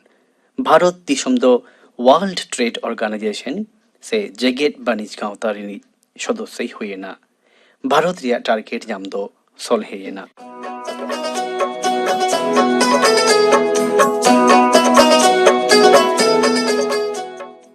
ᱵᱷᱟᱨᱚᱛ ᱫᱤᱥᱚᱢ ᱫᱚ ᱣᱟᱨᱞᱰ ᱴᱨᱮᱰ ᱚᱨᱜᱟᱱᱟᱭᱡᱮᱥᱚᱱ ᱥᱮ ᱡᱮᱜᱮᱛ ᱵᱟᱹᱱᱤᱡᱽ ᱜᱟᱶᱛᱟ ᱨᱤᱱᱤᱡ ᱥᱚᱫᱚᱥᱥᱚᱭ ᱦᱩᱭ ᱮᱱᱟ᱾ ᱵᱷᱟᱨᱚᱛ ᱨᱮᱭᱟᱜ ᱴᱟᱨᱜᱮᱴ ᱧᱟᱢ ᱫᱚ ᱥᱚᱞᱦᱮᱭᱮᱱᱟ᱾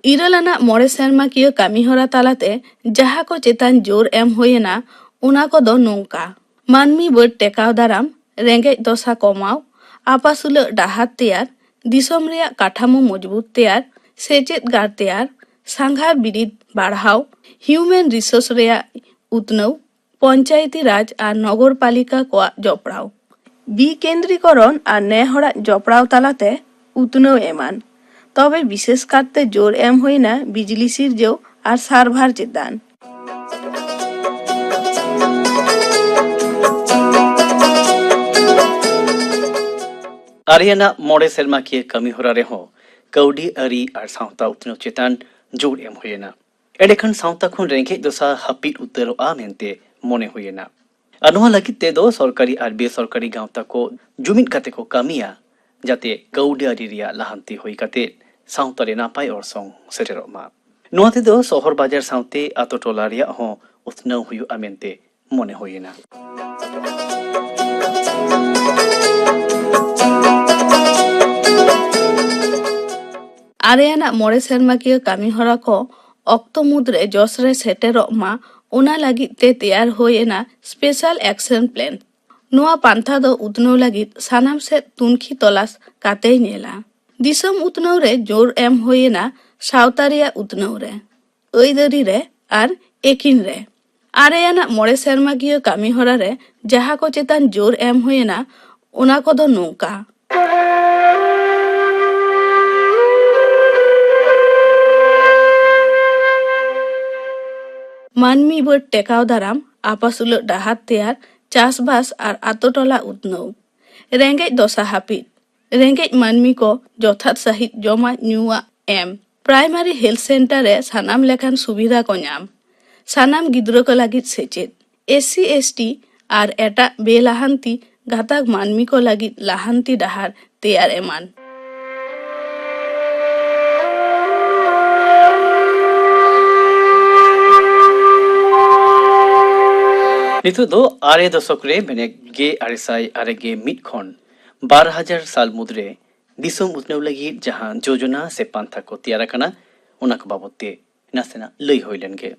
ᱤᱨᱟᱹᱞ ᱟᱱᱟᱜ ᱢᱚᱬᱮ ᱥᱮᱨᱢᱟᱠᱤᱭᱟᱹ ᱠᱟᱹᱢᱤᱦᱚᱨᱟ ᱛᱟᱞᱟᱛᱮ ᱡᱟᱦᱟᱸ ᱠᱚ ᱪᱮᱛᱟᱱ ᱡᱳᱨ ᱮᱢ ᱦᱩᱭᱮᱱᱟ, ᱚᱱᱟ ᱠᱚᱫᱚ ᱱᱚᱝᱠᱟ: ᱢᱟᱹᱱᱢᱤ ᱵᱟᱹᱰ ᱴᱮᱠᱟᱣ ᱫᱟᱨᱟᱢ, ᱨᱮᱸᱜᱮᱡ ᱫᱚᱥᱟ ᱠᱚᱢᱟᱣ, ᱟᱯᱟᱥᱩᱞᱟᱹᱜ ᱰᱟᱦᱟᱨ ᱛᱮᱭᱟᱨ, ᱫᱤᱥᱚᱢ ᱨᱮᱭᱟᱜ ᱠᱟᱴᱷᱟᱢᱳ ᱢᱚᱡᱽᱵᱩᱛ ᱛᱮᱭᱟᱨ, ᱥᱮᱪᱮᱫ ᱜᱟᱲ ᱛᱮᱭᱟᱨ, ᱥᱟᱸᱜᱷᱟᱨ ᱵᱤᱨᱤᱫ ᱵᱟᱲᱦᱟᱣ, ᱦᱤᱭᱩᱢᱮᱱ ᱨᱤᱥᱳᱨᱥ ᱨᱮᱭᱟᱜ ᱩᱛᱱᱟᱹᱣ, ᱯᱚᱧᱪᱟᱭᱮᱛᱤ ᱨᱟᱡᱽ ᱟᱨ ᱱᱚᱜᱚᱨ ᱯᱟᱞᱤᱠᱟ ᱠᱚᱣᱟᱜ ᱡᱚᱯᱲᱟᱣ᱾ ᱵᱤᱠᱮᱱᱫᱨᱤᱠᱚᱨᱚᱱ ᱟᱨ ᱱᱮ ᱦᱚᱲᱟᱜ ᱡᱚᱯᱲᱟᱣ ᱛᱟᱞᱟᱛᱮ ᱩᱛᱱᱟᱹᱣ ᱮᱢᱟᱱ, ᱛᱚᱵᱮ ᱵᱤᱥᱮᱥ ᱠᱟᱨᱛᱮ ᱡᱳᱨ ᱮᱢ ᱦᱩᱭᱱᱟ ᱵᱤᱡᱽᱞᱤ ᱥᱤᱨᱡᱟᱹᱣ ᱟᱨ ᱥᱟᱨᱵᱷᱟᱨ ᱪᱮᱛᱟᱱ᱾ ᱟᱨᱮᱭᱟᱱᱟᱜ ᱢᱚᱬᱮ ᱥᱮᱨᱢᱟᱠᱤᱭᱟᱹ ᱠᱟᱹᱢᱤᱦᱚᱨᱟ ᱨᱮᱦᱚᱸ ᱠᱟᱹᱣᱰᱤ ᱟᱹᱨᱤ ᱟᱨ ᱥᱟᱶᱛᱟ ᱩᱛᱱᱟᱹᱣ ᱪᱮᱛᱟᱱ ᱡᱳᱨ ᱮᱢ ᱦᱩᱭᱮᱱᱟ᱾ ᱮᱸᱰᱮᱠᱷᱟᱱ ᱥᱟᱶᱛᱟ ᱠᱷᱚᱱ ᱨᱮᱸᱜᱮᱡ ᱫᱚᱥᱟ ᱦᱟᱹᱯᱤᱫ ᱩᱛᱟᱹᱨᱚᱜᱼᱟ ᱢᱮᱱᱛᱮ ᱢᱚᱱᱮ ᱦᱩᱭᱮᱱᱟ᱾ ᱟᱨ ᱱᱚᱣᱟ ᱞᱟᱹᱜᱤᱫ ᱛᱮᱫᱚ ᱥᱚᱨᱠᱟᱨᱤ ᱟᱨ ᱵᱮᱥᱚᱨᱠᱟᱨᱤ ᱜᱟᱶᱛᱟ ᱠᱚ ᱡᱩᱢᱤᱫ ᱠᱟᱛᱮ ᱠᱚ ᱠᱟᱹᱢᱤᱭᱟ, ᱡᱟᱛᱮ ᱠᱟᱹᱣᱰᱤ ᱟᱹᱨᱤ ᱨᱮᱭᱟᱜ ᱞᱟᱦᱟᱱᱛᱤ ᱦᱩᱭ ᱠᱟᱛᱮ ᱥᱟᱶᱛᱟ ᱨᱮ ᱱᱟᱯᱟᱭ ᱚᱨᱥᱚᱝ ᱥᱮᱴᱮᱨᱚᱜ ᱢᱟ᱾ ᱱᱚᱣᱟ ᱛᱮᱫᱚ ᱥᱚᱦᱚᱨ ᱵᱟᱡᱟᱨ ᱥᱟᱶᱛᱮ ᱟᱛᱳ ᱴᱚᱞᱟ ᱨᱮᱭᱟᱜ ᱦᱚᱸ ᱩᱛᱱᱟᱹᱣ ᱦᱩᱭᱩᱜᱼᱟ ᱢᱮᱱᱛᱮ ᱢᱚᱱᱮ ᱦᱩᱭᱮᱱᱟ᱾ ᱟᱨᱮᱭᱟᱱᱟᱜ ᱢᱚᱬᱮ ᱥᱮᱨᱢᱟᱠᱤᱭᱟᱹ ᱠᱟᱹᱢᱤᱦᱚᱨᱟ ᱠᱚ ᱚᱠᱛᱚ ᱢᱩᱫᱽᱨᱮ ᱡᱚᱥ ᱨᱮ ᱥᱮᱴᱮᱨᱚᱜ ᱢᱟ, ᱚᱱᱟ ᱞᱟᱹᱜᱤᱫ ᱛᱮ ᱛᱮᱭᱟᱨ ᱦᱩᱭ ᱮᱱᱟ ᱥᱯᱮᱥᱟᱞ ᱮᱠᱥᱚᱱ ᱯᱞᱮᱱ᱾ ᱱᱚᱣᱟ ᱯᱟᱱᱛᱷᱟ ᱫᱚ ᱩᱛᱱᱟᱹᱣ ᱞᱟᱹᱜᱤᱫ ᱥᱟᱱᱟᱢ ᱥᱮᱫ ᱛᱩᱱᱠᱷᱤ ᱛᱚᱞᱟᱥ ᱠᱟᱛᱮᱭ ᱧᱮᱞᱟ᱾ ᱫᱤᱥᱚᱢ ᱩᱛᱱᱟᱹᱣ ᱨᱮ ᱡᱳᱨ ᱮᱢ ᱦᱩᱭ ᱮᱱᱟ ᱥᱟᱶᱛᱟ ᱨᱮᱭᱟᱜ ᱩᱛᱱᱟᱹᱣ ᱨᱮ, ᱟᱹᱭᱫᱟᱹᱨᱤ ᱨᱮ ᱟᱨ ᱮᱠᱤᱱ ᱨᱮ᱾ ᱟᱨᱮᱭᱟᱱᱟᱜ ᱢᱚᱬᱮ ᱥᱮᱨᱢᱟᱠᱤᱭᱟᱹ ᱠᱟᱹᱢᱤᱦᱚᱨᱟ ᱨᱮ ᱡᱟᱦᱟᱸ ᱠᱚ ᱪᱮᱛᱟᱱ ᱡᱳᱨ ᱮᱢ ᱦᱩᱭ ᱮᱱᱟ, ᱚᱱᱟ ᱠᱚᱫᱚ ᱱᱚᱝᱠᱟ: ᱢᱟᱹᱱᱢᱤ ᱵᱟᱹᱰ ᱴᱮᱠᱟᱣ ᱫᱟᱨᱟᱢ, ᱟᱯᱟᱥᱩᱞᱟᱹᱜ ᱰᱟᱦᱟᱨ ᱛᱮᱭᱟᱨ, ᱪᱟᱥᱵᱟᱥ ᱟᱨ ᱟᱛᱳ ᱴᱚᱞᱟ ᱩᱛᱱᱟᱹᱣ, ᱨᱮᱸᱜᱮᱡ ᱫᱚᱥᱟ ᱦᱟᱹᱯᱤᱫ, ᱨᱮᱸᱜᱮᱡ ᱢᱟᱹᱱᱢᱤ ᱠᱚ ᱡᱚᱛᱷᱟᱛ ᱥᱟᱹᱦᱤᱡ ᱡᱚᱢᱟᱜ ᱧᱩᱣᱟᱜ ᱮᱢ, ᱯᱨᱟᱭᱢᱟᱨᱤ ᱦᱮᱞᱛᱷ ᱥᱮᱱᱴᱟᱨ ᱨᱮ ᱥᱟᱱᱟᱢ ᱞᱮᱠᱟᱱ ᱥᱩᱵᱤᱫᱷᱟ ᱠᱚ ᱧᱟᱢ, ᱥᱟᱱᱟᱢ ᱜᱤᱫᱽᱨᱟᱹ ᱠᱚ ᱞᱟᱹᱜᱤᱫ ᱥᱮᱪᱮᱫ, ᱮᱥ ᱥᱤ ᱮᱥ ᱴᱤ ᱟᱨ ᱮᱴᱟᱜ ᱵᱮᱞᱟᱦᱟᱱᱛᱤ ᱜᱟᱛᱟᱠ ᱢᱟᱹᱱᱢᱤ ᱠᱚ ᱞᱟᱹᱜᱤᱫ ᱞᱟᱦᱟᱱᱛᱤ ᱰᱟᱦᱟᱨ ᱛᱮᱭᱟᱨ ᱮᱢᱟᱱ᱾ ᱱᱤᱛᱚᱜ ᱫᱚ ᱟᱨᱮ ᱫᱚᱥᱚᱠ ᱨᱮ, ᱢᱮᱱᱮᱫ ᱜᱮᱞ ᱟᱨᱮ ᱥᱟᱭ ᱟᱨᱮ ᱜᱮᱞ ᱢᱤᱫ ᱠᱷᱚᱱ ᱵᱟᱨ ᱦᱟᱡᱟᱨ ᱥᱟᱞ ᱢᱩᱫᱽᱨᱮ ᱫᱤᱥᱚᱢ ᱩᱛᱱᱟᱹᱣ ᱞᱟᱹᱜᱤᱫ ᱡᱟᱦᱟᱸ ᱡᱳᱡᱚᱱᱟ ᱥᱮ ᱯᱟᱱᱛᱷᱟ ᱠᱚ ᱛᱮᱭᱟᱨ ᱟᱠᱟᱱᱟ, ᱚᱱᱟ ᱠᱚ ᱵᱟᱵᱚᱫ ᱛᱮ ᱱᱟᱥᱮᱱᱟᱜ ᱞᱟᱹᱭ ᱦᱩᱭ ᱞᱮᱱ ᱜᱮ᱾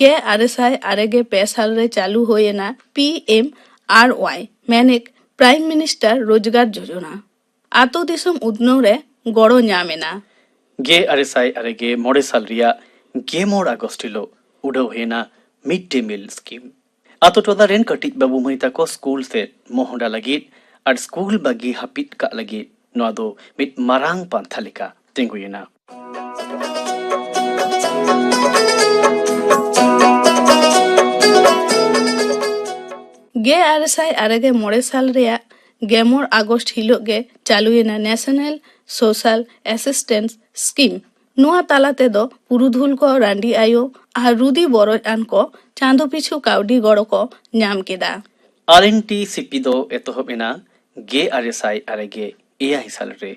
ᱜᱮᱞ ᱟᱨᱮ ᱥᱟᱭ ᱟᱨᱮ ᱜᱮᱞ ᱯᱮ ᱥᱟᱞ ᱨᱮ ᱪᱟᱹᱞᱩ ᱦᱩᱭ ᱮᱱᱟ ᱯᱤ ᱮᱢ ᱟᱨ ᱣᱟᱭ, ᱢᱮᱱᱮᱫ ᱯᱨᱟᱭᱤᱢ ᱢᱤᱱᱤᱥᱴᱟᱨ ᱨᱳᱡᱽᱜᱟᱨ ᱡᱳᱡᱚᱱᱟ᱾ ᱟᱛᱳ ᱫᱤᱥᱚᱢ ᱩᱛᱱᱟᱹᱣ ᱨᱮ ᱜᱚᱲᱚ ᱧᱟᱢ ᱮᱱᱟ᱾ ᱜᱮᱞ ᱟᱨᱮ ᱥᱟᱭ ᱟᱨᱮ ᱜᱮᱞ ᱢᱚᱬᱮ ᱥᱟᱞ ᱨᱮᱭᱟᱜ ᱜᱮᱞ ᱢᱚᱬ ᱟᱜᱚᱥᱴ ᱦᱤᱞᱳᱜ ᱩᱰᱟᱹᱣ ᱦᱩᱭ ᱮᱱᱟ ᱢᱤᱰ ᱰᱮ ᱢᱤᱞ ᱥᱠᱤᱢ᱾ ᱟᱛᱳ ᱴᱚᱞᱟ ᱨᱮᱱ ᱠᱟᱹᱴᱤᱡ ᱵᱟᱹᱵᱩ ᱢᱟᱹᱭ ᱛᱟᱠᱚ ᱥᱠᱩᱞ ᱥᱮᱫ ᱢᱚᱦᱰᱟ ᱞᱟᱹᱜᱤᱫ ᱟᱨ ᱥᱠᱩᱞ ᱵᱟᱹᱜᱤ ᱦᱟᱹᱯᱤᱫ ᱠᱟᱜ ᱞᱟᱹᱜᱤᱫ ᱱᱚᱣᱟ ᱫᱚ ᱢᱤᱫ ᱢᱟᱨᱟᱝ ᱯᱟᱱᱛᱷᱟ ᱞᱮᱠᱟ ᱛᱤᱸᱜᱩᱭᱮᱱᱟ᱾ ᱜᱮᱞ ᱟᱨᱮ ᱥᱟᱭ ᱟᱨᱮ ᱜᱮᱞ ᱢᱚᱬᱮ ᱥᱟᱞ ᱨᱮᱭᱟᱜ ᱜᱮᱞ ᱢᱚᱬ ᱟᱜᱚᱥᱴ ᱦᱤᱞᱳᱜ ᱜᱮ ᱪᱟᱹᱞᱩᱭᱮᱱᱟ ᱱᱮᱥᱱᱟᱞ ᱥᱳᱥᱟᱞ ᱮᱥᱤᱥᱴᱮᱱᱥ ᱥᱠᱤᱢ᱾ ᱱᱚᱣᱟ ᱛᱟᱞᱟ ᱛᱮᱫᱚ ᱯᱩᱨᱩᱫᱷᱩᱞ ᱠᱚ, ᱨᱟᱺᱰᱤ ᱟᱭᱳ ᱟᱨ ᱨᱩᱫᱤ ᱵᱚᱨᱚᱡ ᱟᱱ ᱠᱚ ᱪᱟᱸᱫᱚ ᱯᱤᱪᱷᱩ ᱠᱟᱹᱣᱰᱤ ᱜᱚᱲᱚ ᱠᱚ ᱧᱟᱢ ᱠᱮᱫᱟ᱾ ᱟᱨ ᱮᱱ ᱴᱤ ᱥᱤ ᱯᱤ ᱫᱚ ᱮᱛᱚᱦᱚᱵ ᱮᱱᱟ ᱜᱮᱞ ᱟᱨᱮ ᱥᱟᱭ ᱟᱨᱮ ᱜᱮᱞ ᱮᱭᱟᱭ ᱥᱟᱞ ᱨᱮ᱾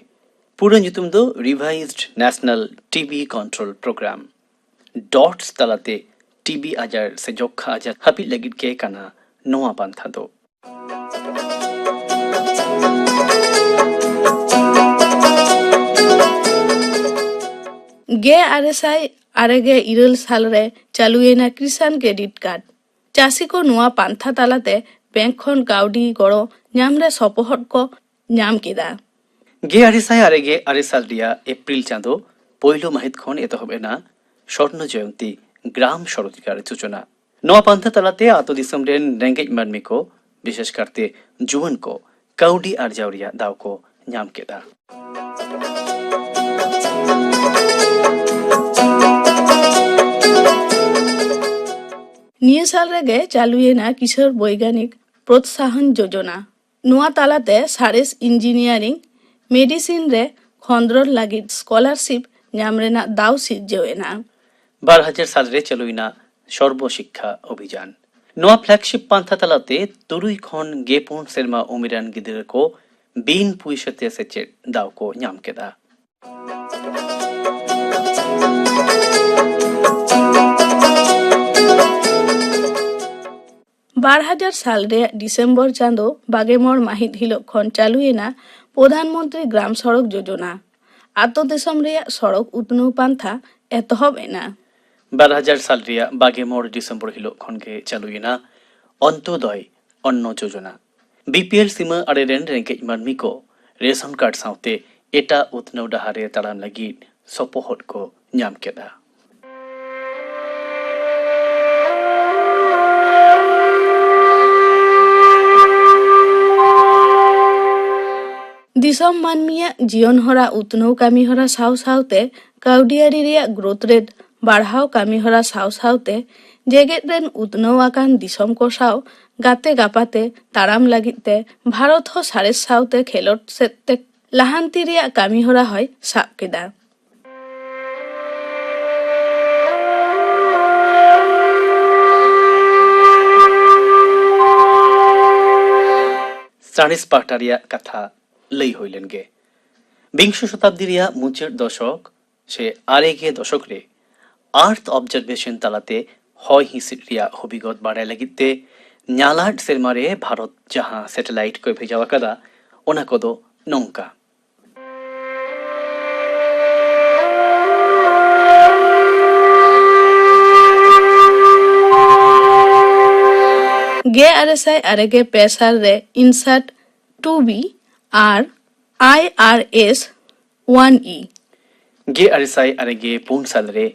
ᱯᱩᱨᱟᱹ ᱧᱩᱛᱩᱢ ᱫᱚ revised national T B control program. DOTS ᱛᱟᱞᱟᱛᱮ ᱴᱤ ᱵᱤ ᱟᱡᱟᱨ ᱥᱮ ᱡᱚᱠᱠᱷᱟ ᱟᱡᱟᱨ ᱦᱟᱹᱯᱤᱫ ᱞᱟᱹᱜᱤᱫ ᱜᱮ ᱠᱟᱱᱟ ᱱᱚᱣᱟ ᱯᱟᱱᱛᱷᱟ ᱫᱚ᱾ ᱜᱮᱞ ᱟᱨᱮ ᱥᱟᱭ ᱟᱨᱮ ᱜᱮᱞ ᱤᱨᱟᱹᱞ ᱥᱟᱞ ᱨᱮ ᱪᱟᱹᱞᱩᱭᱮᱱᱟ ᱠᱨᱤᱥᱟᱱ ᱠᱨᱮᱰᱤᱴ ᱠᱟᱨᱰ᱾ ᱪᱟᱹᱥᱤ ᱠᱚ ᱱᱚᱣᱟ ᱯᱟᱱᱛᱷᱟ ᱛᱟᱞᱟᱛᱮ ᱵᱮᱝᱠ ᱠᱷᱚᱱ ᱠᱟᱹᱣᱰᱤ ᱜᱚᱲᱚ ᱧᱟᱢ ᱨᱮ ᱥᱚᱯᱚᱦᱚᱫ ᱠᱚ ᱧᱟᱢ ᱠᱮᱫᱟ᱾ ᱜᱮᱞ ᱟᱨᱮ ᱥᱟᱭ ᱟᱨᱮ ᱜᱮᱞ ᱟᱨᱮ ᱥᱟᱞ ᱨᱮᱭᱟᱜ ᱮᱯᱨᱤᱞ ᱪᱟᱸᱫᱚ ᱯᱳᱭᱞᱳ ᱢᱟᱹᱦᱤᱛ ᱠᱷᱚᱱ ᱮᱛᱚᱦᱚᱵ ᱮᱱᱟ ᱥᱚᱨᱱᱚ ᱡᱚᱭᱚᱱᱛᱤ ᱜᱨᱟᱢ ᱥᱚᱨᱳᱡᱽᱜᱟᱨ ᱡᱳᱡᱚᱱᱟ᱾ ᱱᱚᱣᱟ ᱯᱟᱱᱛᱷᱟ ᱛᱟᱞᱟᱛᱮ ᱟᱛᱳ ᱫᱤᱥᱚᱢ ᱨᱮᱱ ᱨᱮᱸᱜᱮᱡ ᱢᱟᱹᱱᱢᱤ ᱠᱚ, ᱵᱤᱥᱮᱥ ᱠᱟᱨᱛᱮ ᱡᱩᱣᱟᱹᱱ ᱠᱚ, ᱠᱟᱹᱣᱰᱤ ᱟᱨᱡᱟᱣ ᱨᱮᱭᱟᱜ ᱫᱟᱣ ᱠᱚ ᱧᱟᱢ ᱠᱮᱫᱟ᱾ ᱱᱤᱭᱟᱹ ᱥᱟᱞ ᱨᱮᱜᱮ ᱪᱟᱹᱞᱩᱭᱮᱱᱟ ᱠᱤᱥᱳᱨ ᱵᱳᱭᱜᱟᱱᱤᱠ ᱯᱨᱚᱛᱥᱟᱦᱚᱱ ᱡᱳᱡᱚᱱᱟ᱾ ᱱᱚᱣᱟ ᱛᱟᱞᱟᱛᱮ ᱥᱟᱬᱮᱥ, ᱤᱧᱡᱤᱱᱤᱭᱟᱨᱤᱝ, ᱢᱮᱰᱤᱥᱤᱱ ᱨᱮ ᱠᱷᱚᱸᱫᱽᱨᱚᱱ ᱞᱟᱹᱜᱤᱫ ᱥᱠᱚᱞᱟᱨᱥᱤᱯ ᱧᱟᱢ ᱨᱮᱱᱟᱜ ᱫᱟᱣ ᱥᱤᱨᱡᱟᱹᱣ ᱮᱱᱟ᱾ ᱵᱟᱨ ᱦᱟᱡᱟᱨ ᱥᱟᱞ ᱨᱮ ᱪᱟᱹᱞᱩᱭᱮᱱᱟ ᱥᱚᱨᱵᱚ ᱥᱤᱠᱠᱷᱟ ᱚᱵᱷᱤᱡᱟᱱ᱾ ᱱᱚᱣᱟ ᱯᱷᱞᱮᱜᱥᱤᱯ ᱯᱟᱱᱛᱷᱟ ᱛᱟᱞᱟᱛᱮ ᱛᱩᱨᱩᱭ ᱠᱷᱚᱱ ᱜᱮᱞ ᱯᱩᱱ ᱥᱮᱨᱢᱟ ᱩᱢᱮᱨᱟᱱ ᱜᱤᱫᱽᱨᱟᱹ ᱠᱚ ᱵᱤᱱ ᱯᱩᱭᱥᱟᱹ ᱛᱮ ᱥᱮᱪᱮᱫ ᱫᱟᱣ ᱠᱚ ᱧᱟᱢ ᱠᱮᱫᱟ᱾ ᱵᱟᱨ ᱦᱟᱡᱟᱨ ᱥᱟᱞ ᱨᱮᱭᱟᱜ ᱰᱤᱥᱮᱢᱵᱚᱨ ᱪᱟᱸᱫᱚ ᱵᱟᱜᱮ ᱢᱚᱬ ᱢᱟᱹᱦᱤᱛ ᱦᱤᱞᱚᱜ ᱠᱷᱚᱱ ᱪᱟᱹᱞᱩᱭᱮᱱᱟ ᱯᱨᱚᱫᱷᱟᱱ ᱢᱚᱱᱛᱨᱤ ᱜᱨᱟᱢ ᱥᱚᱲᱚᱠ ᱡᱳᱡᱚᱱᱟ᱾ ᱟᱛᱳ ᱫᱤᱥᱚᱢ ᱨᱮᱭᱟᱜ ᱥᱚᱲᱚᱠ ᱩᱛᱱᱟᱹᱣ ᱯᱟᱱᱛᱷᱟ ᱮᱛᱚᱦᱚᱵ ᱮᱱᱟ᱾ ᱵᱟᱨ ᱦᱟᱡᱟᱨ ᱥᱟᱞ ᱨᱮᱭᱟᱜ ᱵᱟᱜᱮ ᱢᱚᱬ ᱰᱤᱥᱮᱢᱵᱚᱨ ᱦᱤᱞᱚᱜ ᱠᱷᱚᱱ ᱜᱮ ᱪᱟᱹᱞᱩᱭᱮᱱᱟ ᱚᱱᱛᱳᱫᱚᱭ ᱚᱱᱱᱚ ᱡᱳᱡᱚᱱᱟ᱾ ᱵᱤ ᱯᱤ ᱮᱞ ᱥᱤᱢᱟᱹ ᱟᱲᱮ ᱨᱮᱱ ᱨᱮᱸᱜᱮᱡ ᱢᱟᱹᱱᱢᱤ ᱠᱚ ᱨᱮᱥᱚᱱ ᱠᱟᱨᱰ ᱥᱟᱶᱛᱮ ᱮᱴᱟᱜ ᱩᱛᱱᱟᱹᱣ ᱰᱟᱦᱟᱨ ᱨᱮ ᱛᱟᱲᱟᱢ ᱞᱟᱹᱜᱤᱫ ᱥᱚᱯᱚᱦᱚᱫ ᱠᱚ ᱧᱟᱢ ᱠᱮᱫᱟ᱾ ᱫᱤᱥᱚᱢ ᱢᱟᱹᱱᱢᱤᱭᱟᱜ ᱡᱤᱭᱚᱱ ᱦᱚᱨᱟ ᱩᱛᱱᱟᱹᱣ ᱠᱟᱹᱢᱤ ᱦᱚᱨᱟ ᱥᱟᱶ ᱥᱟᱶᱛᱮ ᱠᱟᱹᱣᱰᱤᱭᱟᱹᱨᱤ ᱨᱮᱭᱟᱜ ᱜᱨᱳᱛᱷ ᱨᱮᱴ ᱵᱟᱲᱦᱟᱣ ᱠᱟᱹᱢᱤ ᱦᱚᱨᱟ ᱥᱟᱶ ᱥᱟᱶᱛᱮ ᱡᱮᱜᱮᱛ ᱨᱮᱱ ᱩᱛᱱᱟᱹᱣ ᱟᱠᱟᱱ ᱫᱤᱥᱚᱢ ᱠᱚ ᱥᱟᱶ ᱜᱟᱛᱮ ᱜᱟᱯᱟᱛᱮ ᱛᱟᱲᱟᱢ ᱞᱟᱹᱜᱤᱫ ᱛᱮ ᱵᱷᱟᱨᱚᱛ ᱦᱚᱸ ᱥᱟᱬᱮᱥ ᱥᱟᱶᱛᱮ ᱠᱷᱮᱞᱳᱰ ᱥᱮᱫ ᱛᱮ ᱞᱟᱦᱟᱱᱛᱤ ᱨᱮᱭᱟᱜ ᱠᱟᱹᱢᱤ ᱦᱚᱨᱟ ᱦᱚᱸᱭ ᱥᱟᱵ ᱠᱮᱫᱟ᱾ ᱥᱟᱬᱮᱥ ᱯᱟᱦᱴᱟ ᱨᱮᱭᱟᱜ ᱠᱟᱛᱷᱟ ᱞᱟᱹᱭ ᱦᱩᱭ ᱞᱮᱱ ᱜᱮ᱾ ᱵᱤᱝᱥᱚ ᱥᱚᱛᱟᱵᱫᱤ ᱨᱮᱭᱟᱜ ᱢᱩᱪᱟᱹᱫ ᱫᱚᱥᱚᱠ ᱥᱮ ᱟᱨᱮ ᱜᱮ ᱫᱚᱥᱚᱠ ᱨᱮ ᱟᱨᱛᱷ ᱚᱵᱡᱟᱨᱵᱷᱮᱥᱚᱱ ᱛᱟᱞᱟᱛᱮ ᱦᱚᱭ ᱦᱤᱸᱥᱤᱫ ᱨᱮᱭᱟᱜ ᱦᱚᱵᱤᱜᱚᱛ ᱵᱟᱲᱟᱭ ᱞᱟᱹᱜᱤᱫ ᱛᱮ ᱧᱟᱞᱟᱫ ᱥᱮᱨᱢᱟ ᱨᱮ ᱵᱷᱟᱨᱚᱛ ᱡᱟᱦᱟᱸ ᱥᱮᱴᱮᱞᱟᱭᱤᱴ ᱠᱚᱭ ᱵᱷᱮᱡᱟ ᱟᱠᱟᱫᱟ, ᱚᱱᱟ ᱠᱚᱫᱚ ᱱᱚᱝᱠᱟ᱾ ᱜᱮᱞ ᱟᱨᱮ ᱥᱟᱭ ᱟᱨᱮ ᱜᱮᱞ ᱯᱮ ᱥᱟᱞ ᱨᱮ ᱤᱱᱥᱟᱴ ᱴᱩ ᱵᱤ ᱟᱨ ᱟᱭ ᱟᱨ ᱮᱥ ᱚᱣᱟᱱ ᱤ᱾ ᱜᱮᱞ ᱟᱨᱮ ᱥᱟᱭ ᱟᱨᱮ ᱜᱮᱞ ᱯᱩᱱ ᱥᱟᱞ ᱨᱮ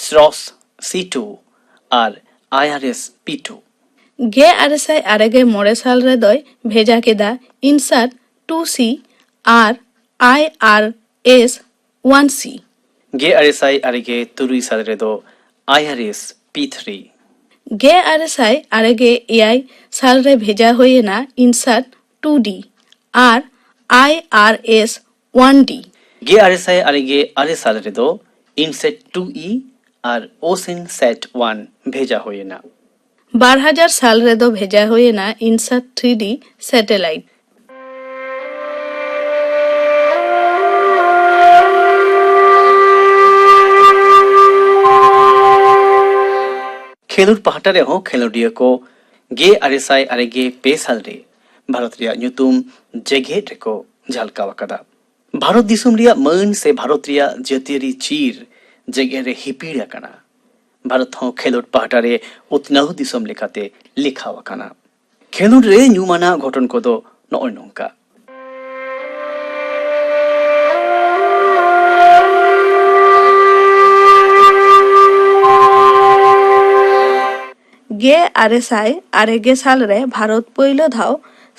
ᱥᱨᱚᱥ ᱥᱤ ᱴᱩ ᱟᱨ ᱟᱭ ᱟᱨ ᱮᱥ ᱯᱤ ᱴᱩ᱾ ᱜᱮᱞ ᱟᱨᱮ ᱥᱟᱭ ᱟᱨᱮ ᱜᱮᱞ ᱢᱚᱬᱮ ᱥᱟᱞ ᱨᱮᱫᱚᱭ ᱵᱷᱮᱡᱟ ᱠᱮᱫᱟ ᱤᱱᱥᱟᱴ ᱴᱩ ᱥᱤ ᱟᱨ ᱟᱭ ᱟᱨ ᱮᱥ ᱚᱣᱟᱱ ᱥᱤ᱾ ᱜᱮᱞ ᱟᱨᱮ ᱥᱟᱭ ᱟᱨᱮ ᱜᱮᱞ ᱛᱩᱨᱩᱭ ᱥᱟᱞ ᱨᱮᱫᱚ ᱟᱭ ᱟᱨ ᱮᱥ ᱯᱤ ᱛᱷᱨᱤ᱾ ᱜᱮᱞ ᱟᱨᱮ ᱥᱟᱭ ᱟᱨᱮ ᱜᱮᱞ ᱮᱭᱟᱭ ᱥᱟᱞ ᱨᱮ ᱵᱷᱮᱡᱟ ᱦᱩᱭ ᱮᱱᱟ ᱤᱱᱥᱟᱴ ᱴᱩ ᱰᱤ ᱟᱨ ᱟᱭ ᱟᱨ ᱮᱥ ᱚᱣᱟᱱ ᱰᱤ᱾ ᱜᱮᱞ ᱟᱨᱮ ᱥᱟᱭ ᱟᱨᱮ ᱜᱮᱞ ᱟᱨᱮ ᱥᱟᱞ ᱨᱮᱫᱚ ᱤᱱᱥᱮᱴ ᱴᱩ ᱤ ᱟᱨ ᱳᱥᱮᱱ ᱥᱮᱴ ᱚᱣᱟᱱ ᱵᱷᱮᱡᱟ ᱦᱩᱭ ᱮᱱᱟ᱾ ᱵᱟᱨ ᱦᱟᱡᱟᱨ ᱥᱟᱞ ᱨᱮᱫᱚ ᱵᱷᱮᱡᱟ ᱦᱩᱭ ᱮᱱᱟ ᱤᱱᱥᱟᱴ ᱛᱷᱨᱤ ᱰᱤ ᱥᱮᱴᱮᱞᱟᱭᱤᱴ᱾ ᱠᱷᱮᱞᱳᱰ ᱯᱟᱦᱴᱟ ᱨᱮᱦᱚᱸ ᱠᱷᱮᱞᱳᱰᱤᱭᱟᱹ ᱠᱚ ᱜᱮᱞ ᱟᱨᱮ ᱥᱟᱭ ᱟᱨᱮ ᱜᱮᱞ ᱯᱮ ᱥᱟᱞ ᱨᱮ ᱵᱷᱟᱨᱚᱛ ᱨᱮᱭᱟᱜ ᱧᱩᱛᱩᱢ ᱡᱮᱜᱮᱫ ᱨᱮᱠᱚ ᱡᱷᱟᱞᱠᱟᱣ ᱟᱠᱟᱫᱟ᱾ ᱵᱷᱟᱨᱚᱛ ᱫᱤᱥᱚᱢ ᱨᱮᱭᱟᱜ ᱢᱟᱹᱱ ᱥᱮ ᱵᱷᱟᱨᱚᱛ ᱨᱮᱭᱟᱜ ᱡᱟᱹᱛᱤᱭᱟᱹᱨᱤ ᱪᱤᱨ ᱡᱮᱜᱮᱫ ᱨᱮ ᱦᱤᱯᱤᱲ ᱟᱠᱟᱱᱟ᱾ ᱵᱷᱟᱨᱚᱛ ᱦᱚᱸ ᱠᱷᱮᱞᱳᱰ ᱯᱟᱦᱴᱟ ᱨᱮ ᱩᱛᱱᱟᱹᱣ ᱫᱤᱥᱚᱢ ᱞᱮᱠᱟᱛᱮ ᱞᱮᱠᱷᱟᱣ ᱟᱠᱟᱱᱟ᱾ ᱠᱷᱮᱞᱳᱰ ᱨᱮ ᱧᱩᱢᱟᱱᱟᱜ ᱜᱷᱚᱴᱚᱱ ᱠᱚᱫᱚ ᱱᱚᱜᱼᱚᱭ ᱱᱚᱝᱠᱟ᱾ ᱜᱮᱞ ᱟᱨᱮ ᱥᱟᱭ ᱟᱨᱮ ᱜᱮᱞ ᱥᱟᱞ ᱨᱮ ᱵᱷᱟᱨᱚᱛ ᱯᱳᱭᱞᱳ ᱫᱷᱟᱣ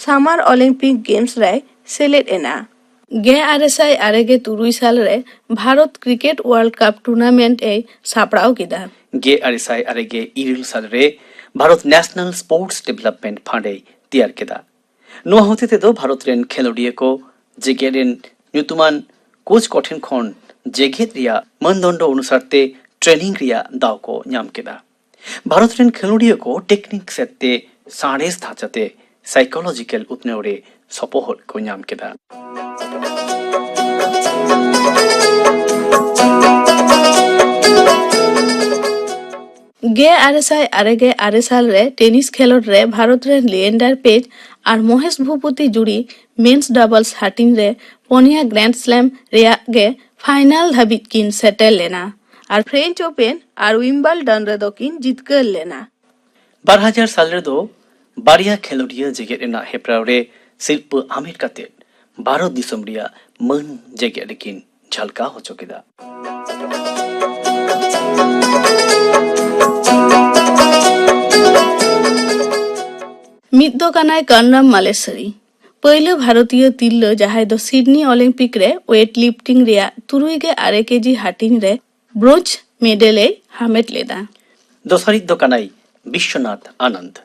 ᱥᱟᱢᱟᱨ ᱚᱞᱤᱢᱯᱤᱠ ᱜᱮᱢᱥ ᱨᱮᱭ ᱥᱮᱞᱮᱫ ᱮᱱᱟ᱾ ᱜᱮᱞ ᱟᱨᱮ ᱥᱟᱭ ᱟᱨᱮ ᱜᱮᱞ ᱛᱩᱨᱩᱭ ᱥᱟᱞ ᱨᱮ ᱵᱷᱟᱨᱚᱛ ᱠᱨᱤᱠᱮᱴ ᱣᱟᱨᱞᱰ ᱠᱟᱯ ᱴᱩᱨᱱᱟᱢᱮᱱᱴ ᱮ ᱥᱟᱯᱲᱟᱣ ᱠᱮᱫᱟ᱾ ᱜᱮᱞ ᱟᱨᱮ ᱥᱟᱭ ᱟᱨᱮ ᱜᱮᱞ ᱤᱨᱟᱹᱞ ᱥᱟᱞ ᱨᱮ Bharat national sports development fund ᱮ ᱛᱮᱭᱟᱨ ᱠᱮᱫᱟ᱾ ᱱᱚᱣᱟ ᱦᱚᱛᱮ ᱛᱮᱫᱚ ᱵᱷᱟᱨᱚᱛ ᱨᱮᱱ ᱠᱷᱮᱞᱳᱰᱤᱭᱟᱹ ᱠᱚ ᱡᱮᱜᱮᱫ ᱨᱮᱱ ᱧᱩᱛᱩᱢᱟᱱ ᱠᱳᱪ ᱠᱚᱴᱷᱮᱱ ᱠᱷᱚᱱ ᱡᱮᱜᱮᱫ ᱨᱮᱭᱟᱜ ᱢᱟᱱᱫᱚᱱᱰᱚ ᱚᱱᱩᱥᱟᱨ ᱛᱮ ᱴᱨᱮᱱᱤᱝ ᱨᱮᱭᱟᱜ ᱫᱟᱣ ᱠᱚ ᱧᱟᱢ ᱠᱮᱫᱟ᱾ ᱵᱷᱟᱨᱚᱛ ᱨᱮᱱ ᱠᱷᱮᱞᱳᱰᱤᱭᱟᱹ ᱠᱚ ᱴᱮᱠᱱᱤᱠ ᱥᱮᱫ ᱛᱮ ᱥᱟᱬᱮᱥ ᱫᱷᱟᱪᱟᱛᱮ ᱥᱟᱭᱠᱳᱞᱚᱡᱤᱠᱟᱞ ᱩᱛᱱᱟᱹᱣ ᱨᱮ ᱥᱚᱯᱚᱦᱚᱫ ᱠᱚ ᱧᱟᱢ ᱠᱮᱫᱟ᱾ ᱜᱮᱞ ᱟᱨᱮ ᱥᱟᱭ ᱟᱨᱮ ᱜᱮᱞ ᱟᱨᱮ ᱥᱟᱞ ᱨᱮ ᱴᱮᱱᱤᱥ ᱠᱷᱮᱞᱳᱰ ᱨᱮ ᱵᱷᱟᱨᱚᱛ ᱨᱮᱱ ᱞᱤᱭᱮᱱᱰᱟᱨ ᱯᱮᱡᱽ ᱟᱨ ᱢᱚᱦᱮᱥ ᱵᱷᱩᱯᱚᱛᱤ ᱡᱩᱲᱤ ᱢᱮᱱᱥ ᱰᱟᱵᱚᱞᱥ ᱦᱟᱹᱴᱤᱧ ᱨᱮ ᱯᱚᱱᱭᱟ ᱜᱨᱟᱱᱰ ᱥᱞᱮᱢ ᱨᱮᱭᱟᱜ ᱜᱮ ᱯᱷᱟᱭᱱᱟᱞ ᱫᱷᱟᱹᱵᱤᱡ ᱠᱤᱱ ᱥᱮᱴᱮᱨ ᱞᱮᱱᱟ ᱟᱨ ᱯᱷᱨᱮᱧᱪ ᱳᱯᱮᱱ ᱟᱨ ᱣᱤᱢᱵᱟᱞᱰᱚᱱ ᱨᱮᱫᱚ ᱠᱤᱱ ᱡᱤᱛᱠᱟᱹᱨ ᱞᱮᱱᱟ᱾ ᱵᱟᱨ ᱦᱟᱡᱟᱨ ᱥᱟᱞ ᱨᱮᱫᱚ ᱵᱟᱨᱭᱟ ᱠᱷᱮᱞᱳᱰᱤᱭᱟᱹ ᱡᱮᱜᱮᱫ ᱨᱮᱱᱟᱜ ᱦᱮᱯᱨᱟᱣ ᱨᱮ ᱥᱤᱨᱯᱟᱹ ᱟᱢᱮᱴ ᱠᱟᱛᱮ ᱵᱷᱟᱨᱚᱛ ᱫᱤᱥᱚᱢ ᱨᱮᱭᱟᱜ ᱢᱟᱹᱱ ᱡᱮᱜᱮᱫ ᱨᱮᱠᱤᱱ ᱡᱷᱟᱞᱠᱟᱣ ᱦᱚᱪᱚ ᱠᱮᱫᱟ᱾ ᱢᱤᱫ ᱫᱚ ᱠᱟᱱᱟᱭ ᱠᱟᱨᱱᱟᱢ ᱢᱟᱞᱮᱥᱣᱟᱨᱤ, ᱯᱳᱭᱞᱳ ᱵᱷᱟᱨᱚᱛᱤᱭᱚ ᱛᱤᱨᱞᱟᱹ ᱡᱟᱦᱟᱸᱭ ᱫᱚ ᱥᱤᱰᱱᱤ ᱚᱞᱤᱢᱯᱤᱠ ᱨᱮ ᱣᱮᱴ ᱞᱤᱯᱷᱴᱤᱝ ᱨᱮᱭᱟᱜ ᱛᱩᱨᱩᱭ ᱜᱮᱞ ᱟᱨᱮ ᱠᱮᱡᱤ ᱦᱟᱹᱴᱤᱧ ᱨᱮ ᱵᱨᱳᱧᱡᱽ ᱢᱮᱰᱮᱞ ᱮ ᱦᱟᱢᱮᱴ ᱞᱮᱫᱟ᱾ ᱫᱚᱥᱟᱨᱤᱡ ᱫᱚ ᱠᱟᱱᱟᱭ ᱵᱤᱥᱥᱚᱱᱟᱛᱷ ᱟᱱᱟᱱᱫ,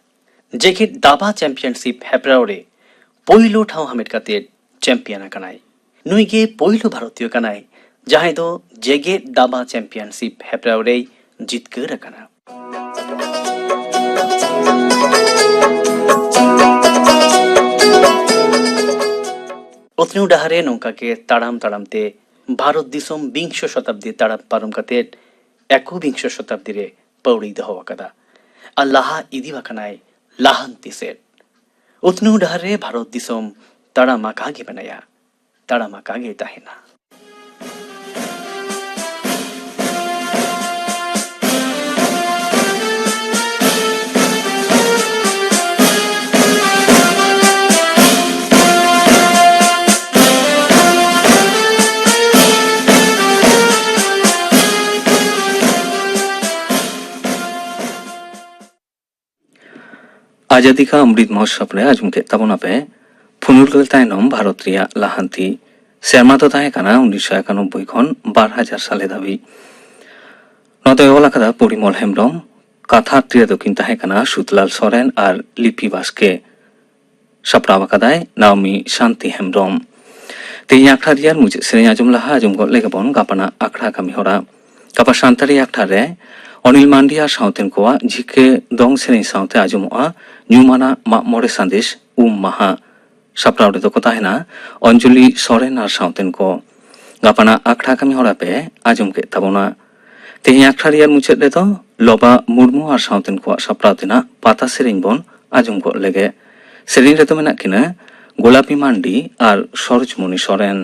ᱡᱮᱜᱮᱫ ᱫᱟᱵᱟ ᱪᱟᱢᱯᱤᱭᱟᱱᱥᱤᱯ ᱦᱮᱯᱨᱟᱣ ᱨᱮ ᱯᱳᱭᱞᱳ ᱴᱷᱟᱶ ᱦᱟᱢᱮᱴ ᱠᱟᱛᱮ ᱪᱟᱢᱯᱤᱭᱟᱱ ᱟᱠᱟᱱᱟᱭ᱾ ᱱᱩᱭ ᱜᱮ ᱯᱳᱭᱞᱳ ᱵᱷᱟᱨᱚᱛᱤᱭᱚ ᱠᱟᱱᱟᱭ ᱡᱟᱦᱟᱸᱭ ᱫᱚ ᱡᱮᱜᱮᱫ ᱫᱟᱵᱟ ᱪᱟᱢᱯᱤᱭᱟᱱᱥᱤᱯ ᱦᱮᱯᱨᱟᱣ ᱨᱮᱭ ᱡᱤᱛᱠᱟᱹᱨ ᱟᱠᱟᱱᱟ᱾ ᱩᱛᱱᱟᱹᱣ ᱰᱟᱦᱟᱨ ᱨᱮ ᱱᱚᱝᱠᱟ ᱜᱮ ᱛᱟᱲᱟᱢ ᱛᱟᱲᱟᱢ ᱛᱮ ᱵᱷᱟᱨᱚᱛ ᱫᱤᱥᱚᱢ ᱵᱤᱝᱥᱚ ᱥᱚᱛᱟᱵᱫᱤ ᱛᱟᱲᱟᱢ ᱯᱟᱨᱚᱢ ᱠᱟᱛᱮ ᱮᱠᱵᱤᱝᱥᱚ ᱥᱚᱛᱟᱵᱫᱤ ᱨᱮ ᱯᱟᱹᱣᱲᱤᱭ ᱫᱚᱦᱚ ᱟᱠᱟᱫᱟ ᱟᱨ ᱞᱟᱦᱟ ᱤᱫᱤ ᱟᱠᱟᱱᱟᱭ ᱞᱟᱦᱟᱱᱛᱤ ᱥᱮᱫ ᱩᱛᱱᱟᱹᱣ ᱰᱟᱦᱟᱨ ᱨᱮ ᱵᱷᱟᱨᱚᱛ ᱫᱤᱥᱚᱢ ᱛᱟᱲᱟᱢ ᱟᱠᱟ ᱜᱮ ᱢᱮᱱᱟᱭᱟ, ᱛᱟᱲᱟᱢ ᱟᱠᱟ ᱜᱮ ᱛᱟᱦᱮᱱᱟ᱾ ᱟᱡᱟᱫᱤ ᱠᱟ ᱚᱢᱨᱤᱛ ᱢᱚᱦᱳᱛᱥᱚᱵ ᱨᱮ ᱟᱸᱡᱚᱢ ᱠᱮᱫ ᱛᱟᱵᱚᱱᱟᱯᱮ ᱯᱷᱩᱨᱜᱟᱹᱞ ᱛᱟᱭᱱᱚᱢ ᱵᱷᱟᱨᱚᱛ ᱨᱮᱭᱟᱜ ᱞᱟᱦᱟᱱᱛᱤ᱾ ᱥᱮᱨᱢᱟ ᱫᱚ ᱛᱟᱦᱮᱸ ᱠᱟᱱᱟ ᱩᱱᱤᱥᱥᱚ ᱮᱠᱟᱱᱚᱵᱵᱳᱭ ᱠᱷᱚᱱ ᱵᱟᱨ ᱦᱟᱡᱟᱨ ᱥᱟᱞᱮ ᱫᱷᱟᱹᱵᱤᱡ᱾ ᱱᱚᱣᱟ ᱫᱚᱭ ᱚᱞ ᱟᱠᱟᱫᱟ ᱯᱚᱨᱤᱢᱚᱞ ᱦᱮᱢᱵᱽᱨᱚᱢ, ᱠᱟᱛᱷᱟ ᱟᱨ ᱛᱤᱨᱭᱳ ᱫᱚᱠᱤᱱ ᱛᱟᱦᱮᱸ ᱠᱟᱱᱟ ᱥᱩᱛᱞᱟᱞ ᱥᱚᱨᱮᱱ ᱟᱨ ᱞᱤᱯᱤ ᱵᱟᱥᱠᱮ᱾ ᱥᱟᱯᱲᱟᱣ ᱟᱠᱟᱫᱟᱭ ᱱᱟᱣᱢᱤ ᱥᱟᱱᱛᱤ ᱦᱮᱢᱵᱽᱨᱚᱢ᱾ ᱛᱮᱦᱮᱧ ᱟᱠᱷᱲᱟ ᱨᱮᱭᱟᱜ ᱢᱩᱪᱟᱹᱫ ᱥᱮᱨᱮᱧ ᱟᱸᱡᱚᱢ ᱞᱟᱦᱟ ᱟᱸᱡᱚᱢ ᱜᱚᱫ ᱞᱮᱜᱮ ᱵᱚᱱ ᱜᱟᱯᱟᱱᱟᱜ ᱟᱠᱷᱲᱟ ᱠᱟᱹᱢᱤ ᱦᱚᱨᱟ᱾ ᱜᱟᱯᱟ ᱥᱟᱱᱛᱟᱲᱤ ᱟᱠᱷᱲᱟ ᱨᱮ ᱚᱱᱤᱞ ᱢᱟᱱᱰᱤ ᱟᱨ ᱥᱟᱶᱛᱮᱱ ᱠᱚᱣᱟᱜ ᱡᱷᱤᱠᱮ ᱫᱚᱝ ᱥᱮᱨᱮᱧ ᱥᱟᱶᱛᱮ ᱟᱸᱡᱚᱢᱚᱜᱼᱟ ᱧᱩᱢᱟᱱᱟᱜ ᱢᱟᱜ ᱢᱚᱬᱮ ᱥᱟᱸᱫᱮᱥ ᱩᱢ ᱢᱟᱦᱟ᱾ ᱥᱟᱯᱲᱟᱣ ᱨᱮᱫᱚ ᱠᱚ ᱛᱟᱦᱮᱱᱟ ᱚᱧᱡᱚᱞᱤ ᱥᱚᱨᱮᱱ ᱟᱨ ᱥᱟᱶᱛᱮᱱ ᱠᱚ᱾ ᱜᱟᱯᱟᱱᱟᱜ ᱟᱠᱷᱲᱟ ᱠᱟᱹᱢᱤ ᱦᱚᱨᱟ ᱯᱮ ᱟᱸᱡᱚᱢ ᱠᱮᱫ ᱛᱟᱵᱚᱱᱟ᱾ ᱛᱮᱦᱮᱧ ᱟᱠᱷᱲᱟ ᱨᱮᱭᱟᱜ ᱢᱩᱪᱟᱹᱫ ᱨᱮᱫᱚ ᱞᱚᱵᱟ ᱢᱩᱨᱢᱩ ᱟᱨ ᱥᱟᱶᱛᱮᱱ ᱠᱚᱣᱟᱜ ᱥᱟᱯᱲᱟᱣ ᱛᱮᱱᱟᱜ ᱯᱟᱛᱟ ᱥᱮᱨᱮᱧ ᱵᱚᱱ ᱟᱸᱡᱚᱢ ᱜᱚᱫ ᱞᱮᱜᱮ᱾ ᱥᱮᱨᱮᱧ ᱨᱮᱫᱚ ᱢᱮᱱᱟᱜ ᱠᱤᱱᱟ ᱜᱳᱞᱟᱯᱤ ᱢᱟᱱᱰᱤ ᱟᱨ ᱥᱚᱨᱳᱡᱽᱢᱚᱱᱤ ᱥᱚᱨᱮᱱ᱾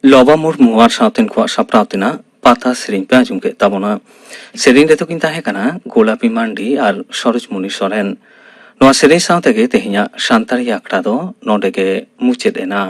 ᱞᱚᱵᱟ ᱢᱩᱨᱢᱩ ᱟᱨ ᱥᱟᱶᱛᱮᱱ ᱠᱚᱣᱟᱜ ᱥᱟᱯᱲᱟᱣ ᱛᱮᱱᱟᱜ ᱯᱟᱛᱟ ᱥᱮᱨᱮᱧ ᱯᱮ ᱟᱸᱡᱚᱢ ᱠᱮᱫ ᱛᱟᱵᱚᱱᱟ᱾ ᱥᱮᱨᱮᱧ ᱨᱮᱫᱚ ᱠᱤᱱ ᱛᱟᱦᱮᱸ ᱠᱟᱱᱟ ᱜᱳᱞᱟᱯᱤ ᱢᱟᱱᱰᱤ ᱟᱨ ᱥᱚᱨᱳᱡᱽᱢᱩᱱᱤ ᱥᱚᱨᱮᱱ᱾ ᱱᱚᱣᱟ ᱥᱮᱨᱮᱧ ᱥᱟᱶ ᱛᱮᱜᱮ ᱛᱮᱦᱮᱧᱟᱜ ᱥᱟᱱᱛᱟᱲᱤ ᱟᱠᱷᱲᱟ ᱫᱚ ᱱᱚᱰᱮ ᱜᱮ ᱢᱩᱪᱟᱹᱫ ᱮᱱᱟ᱾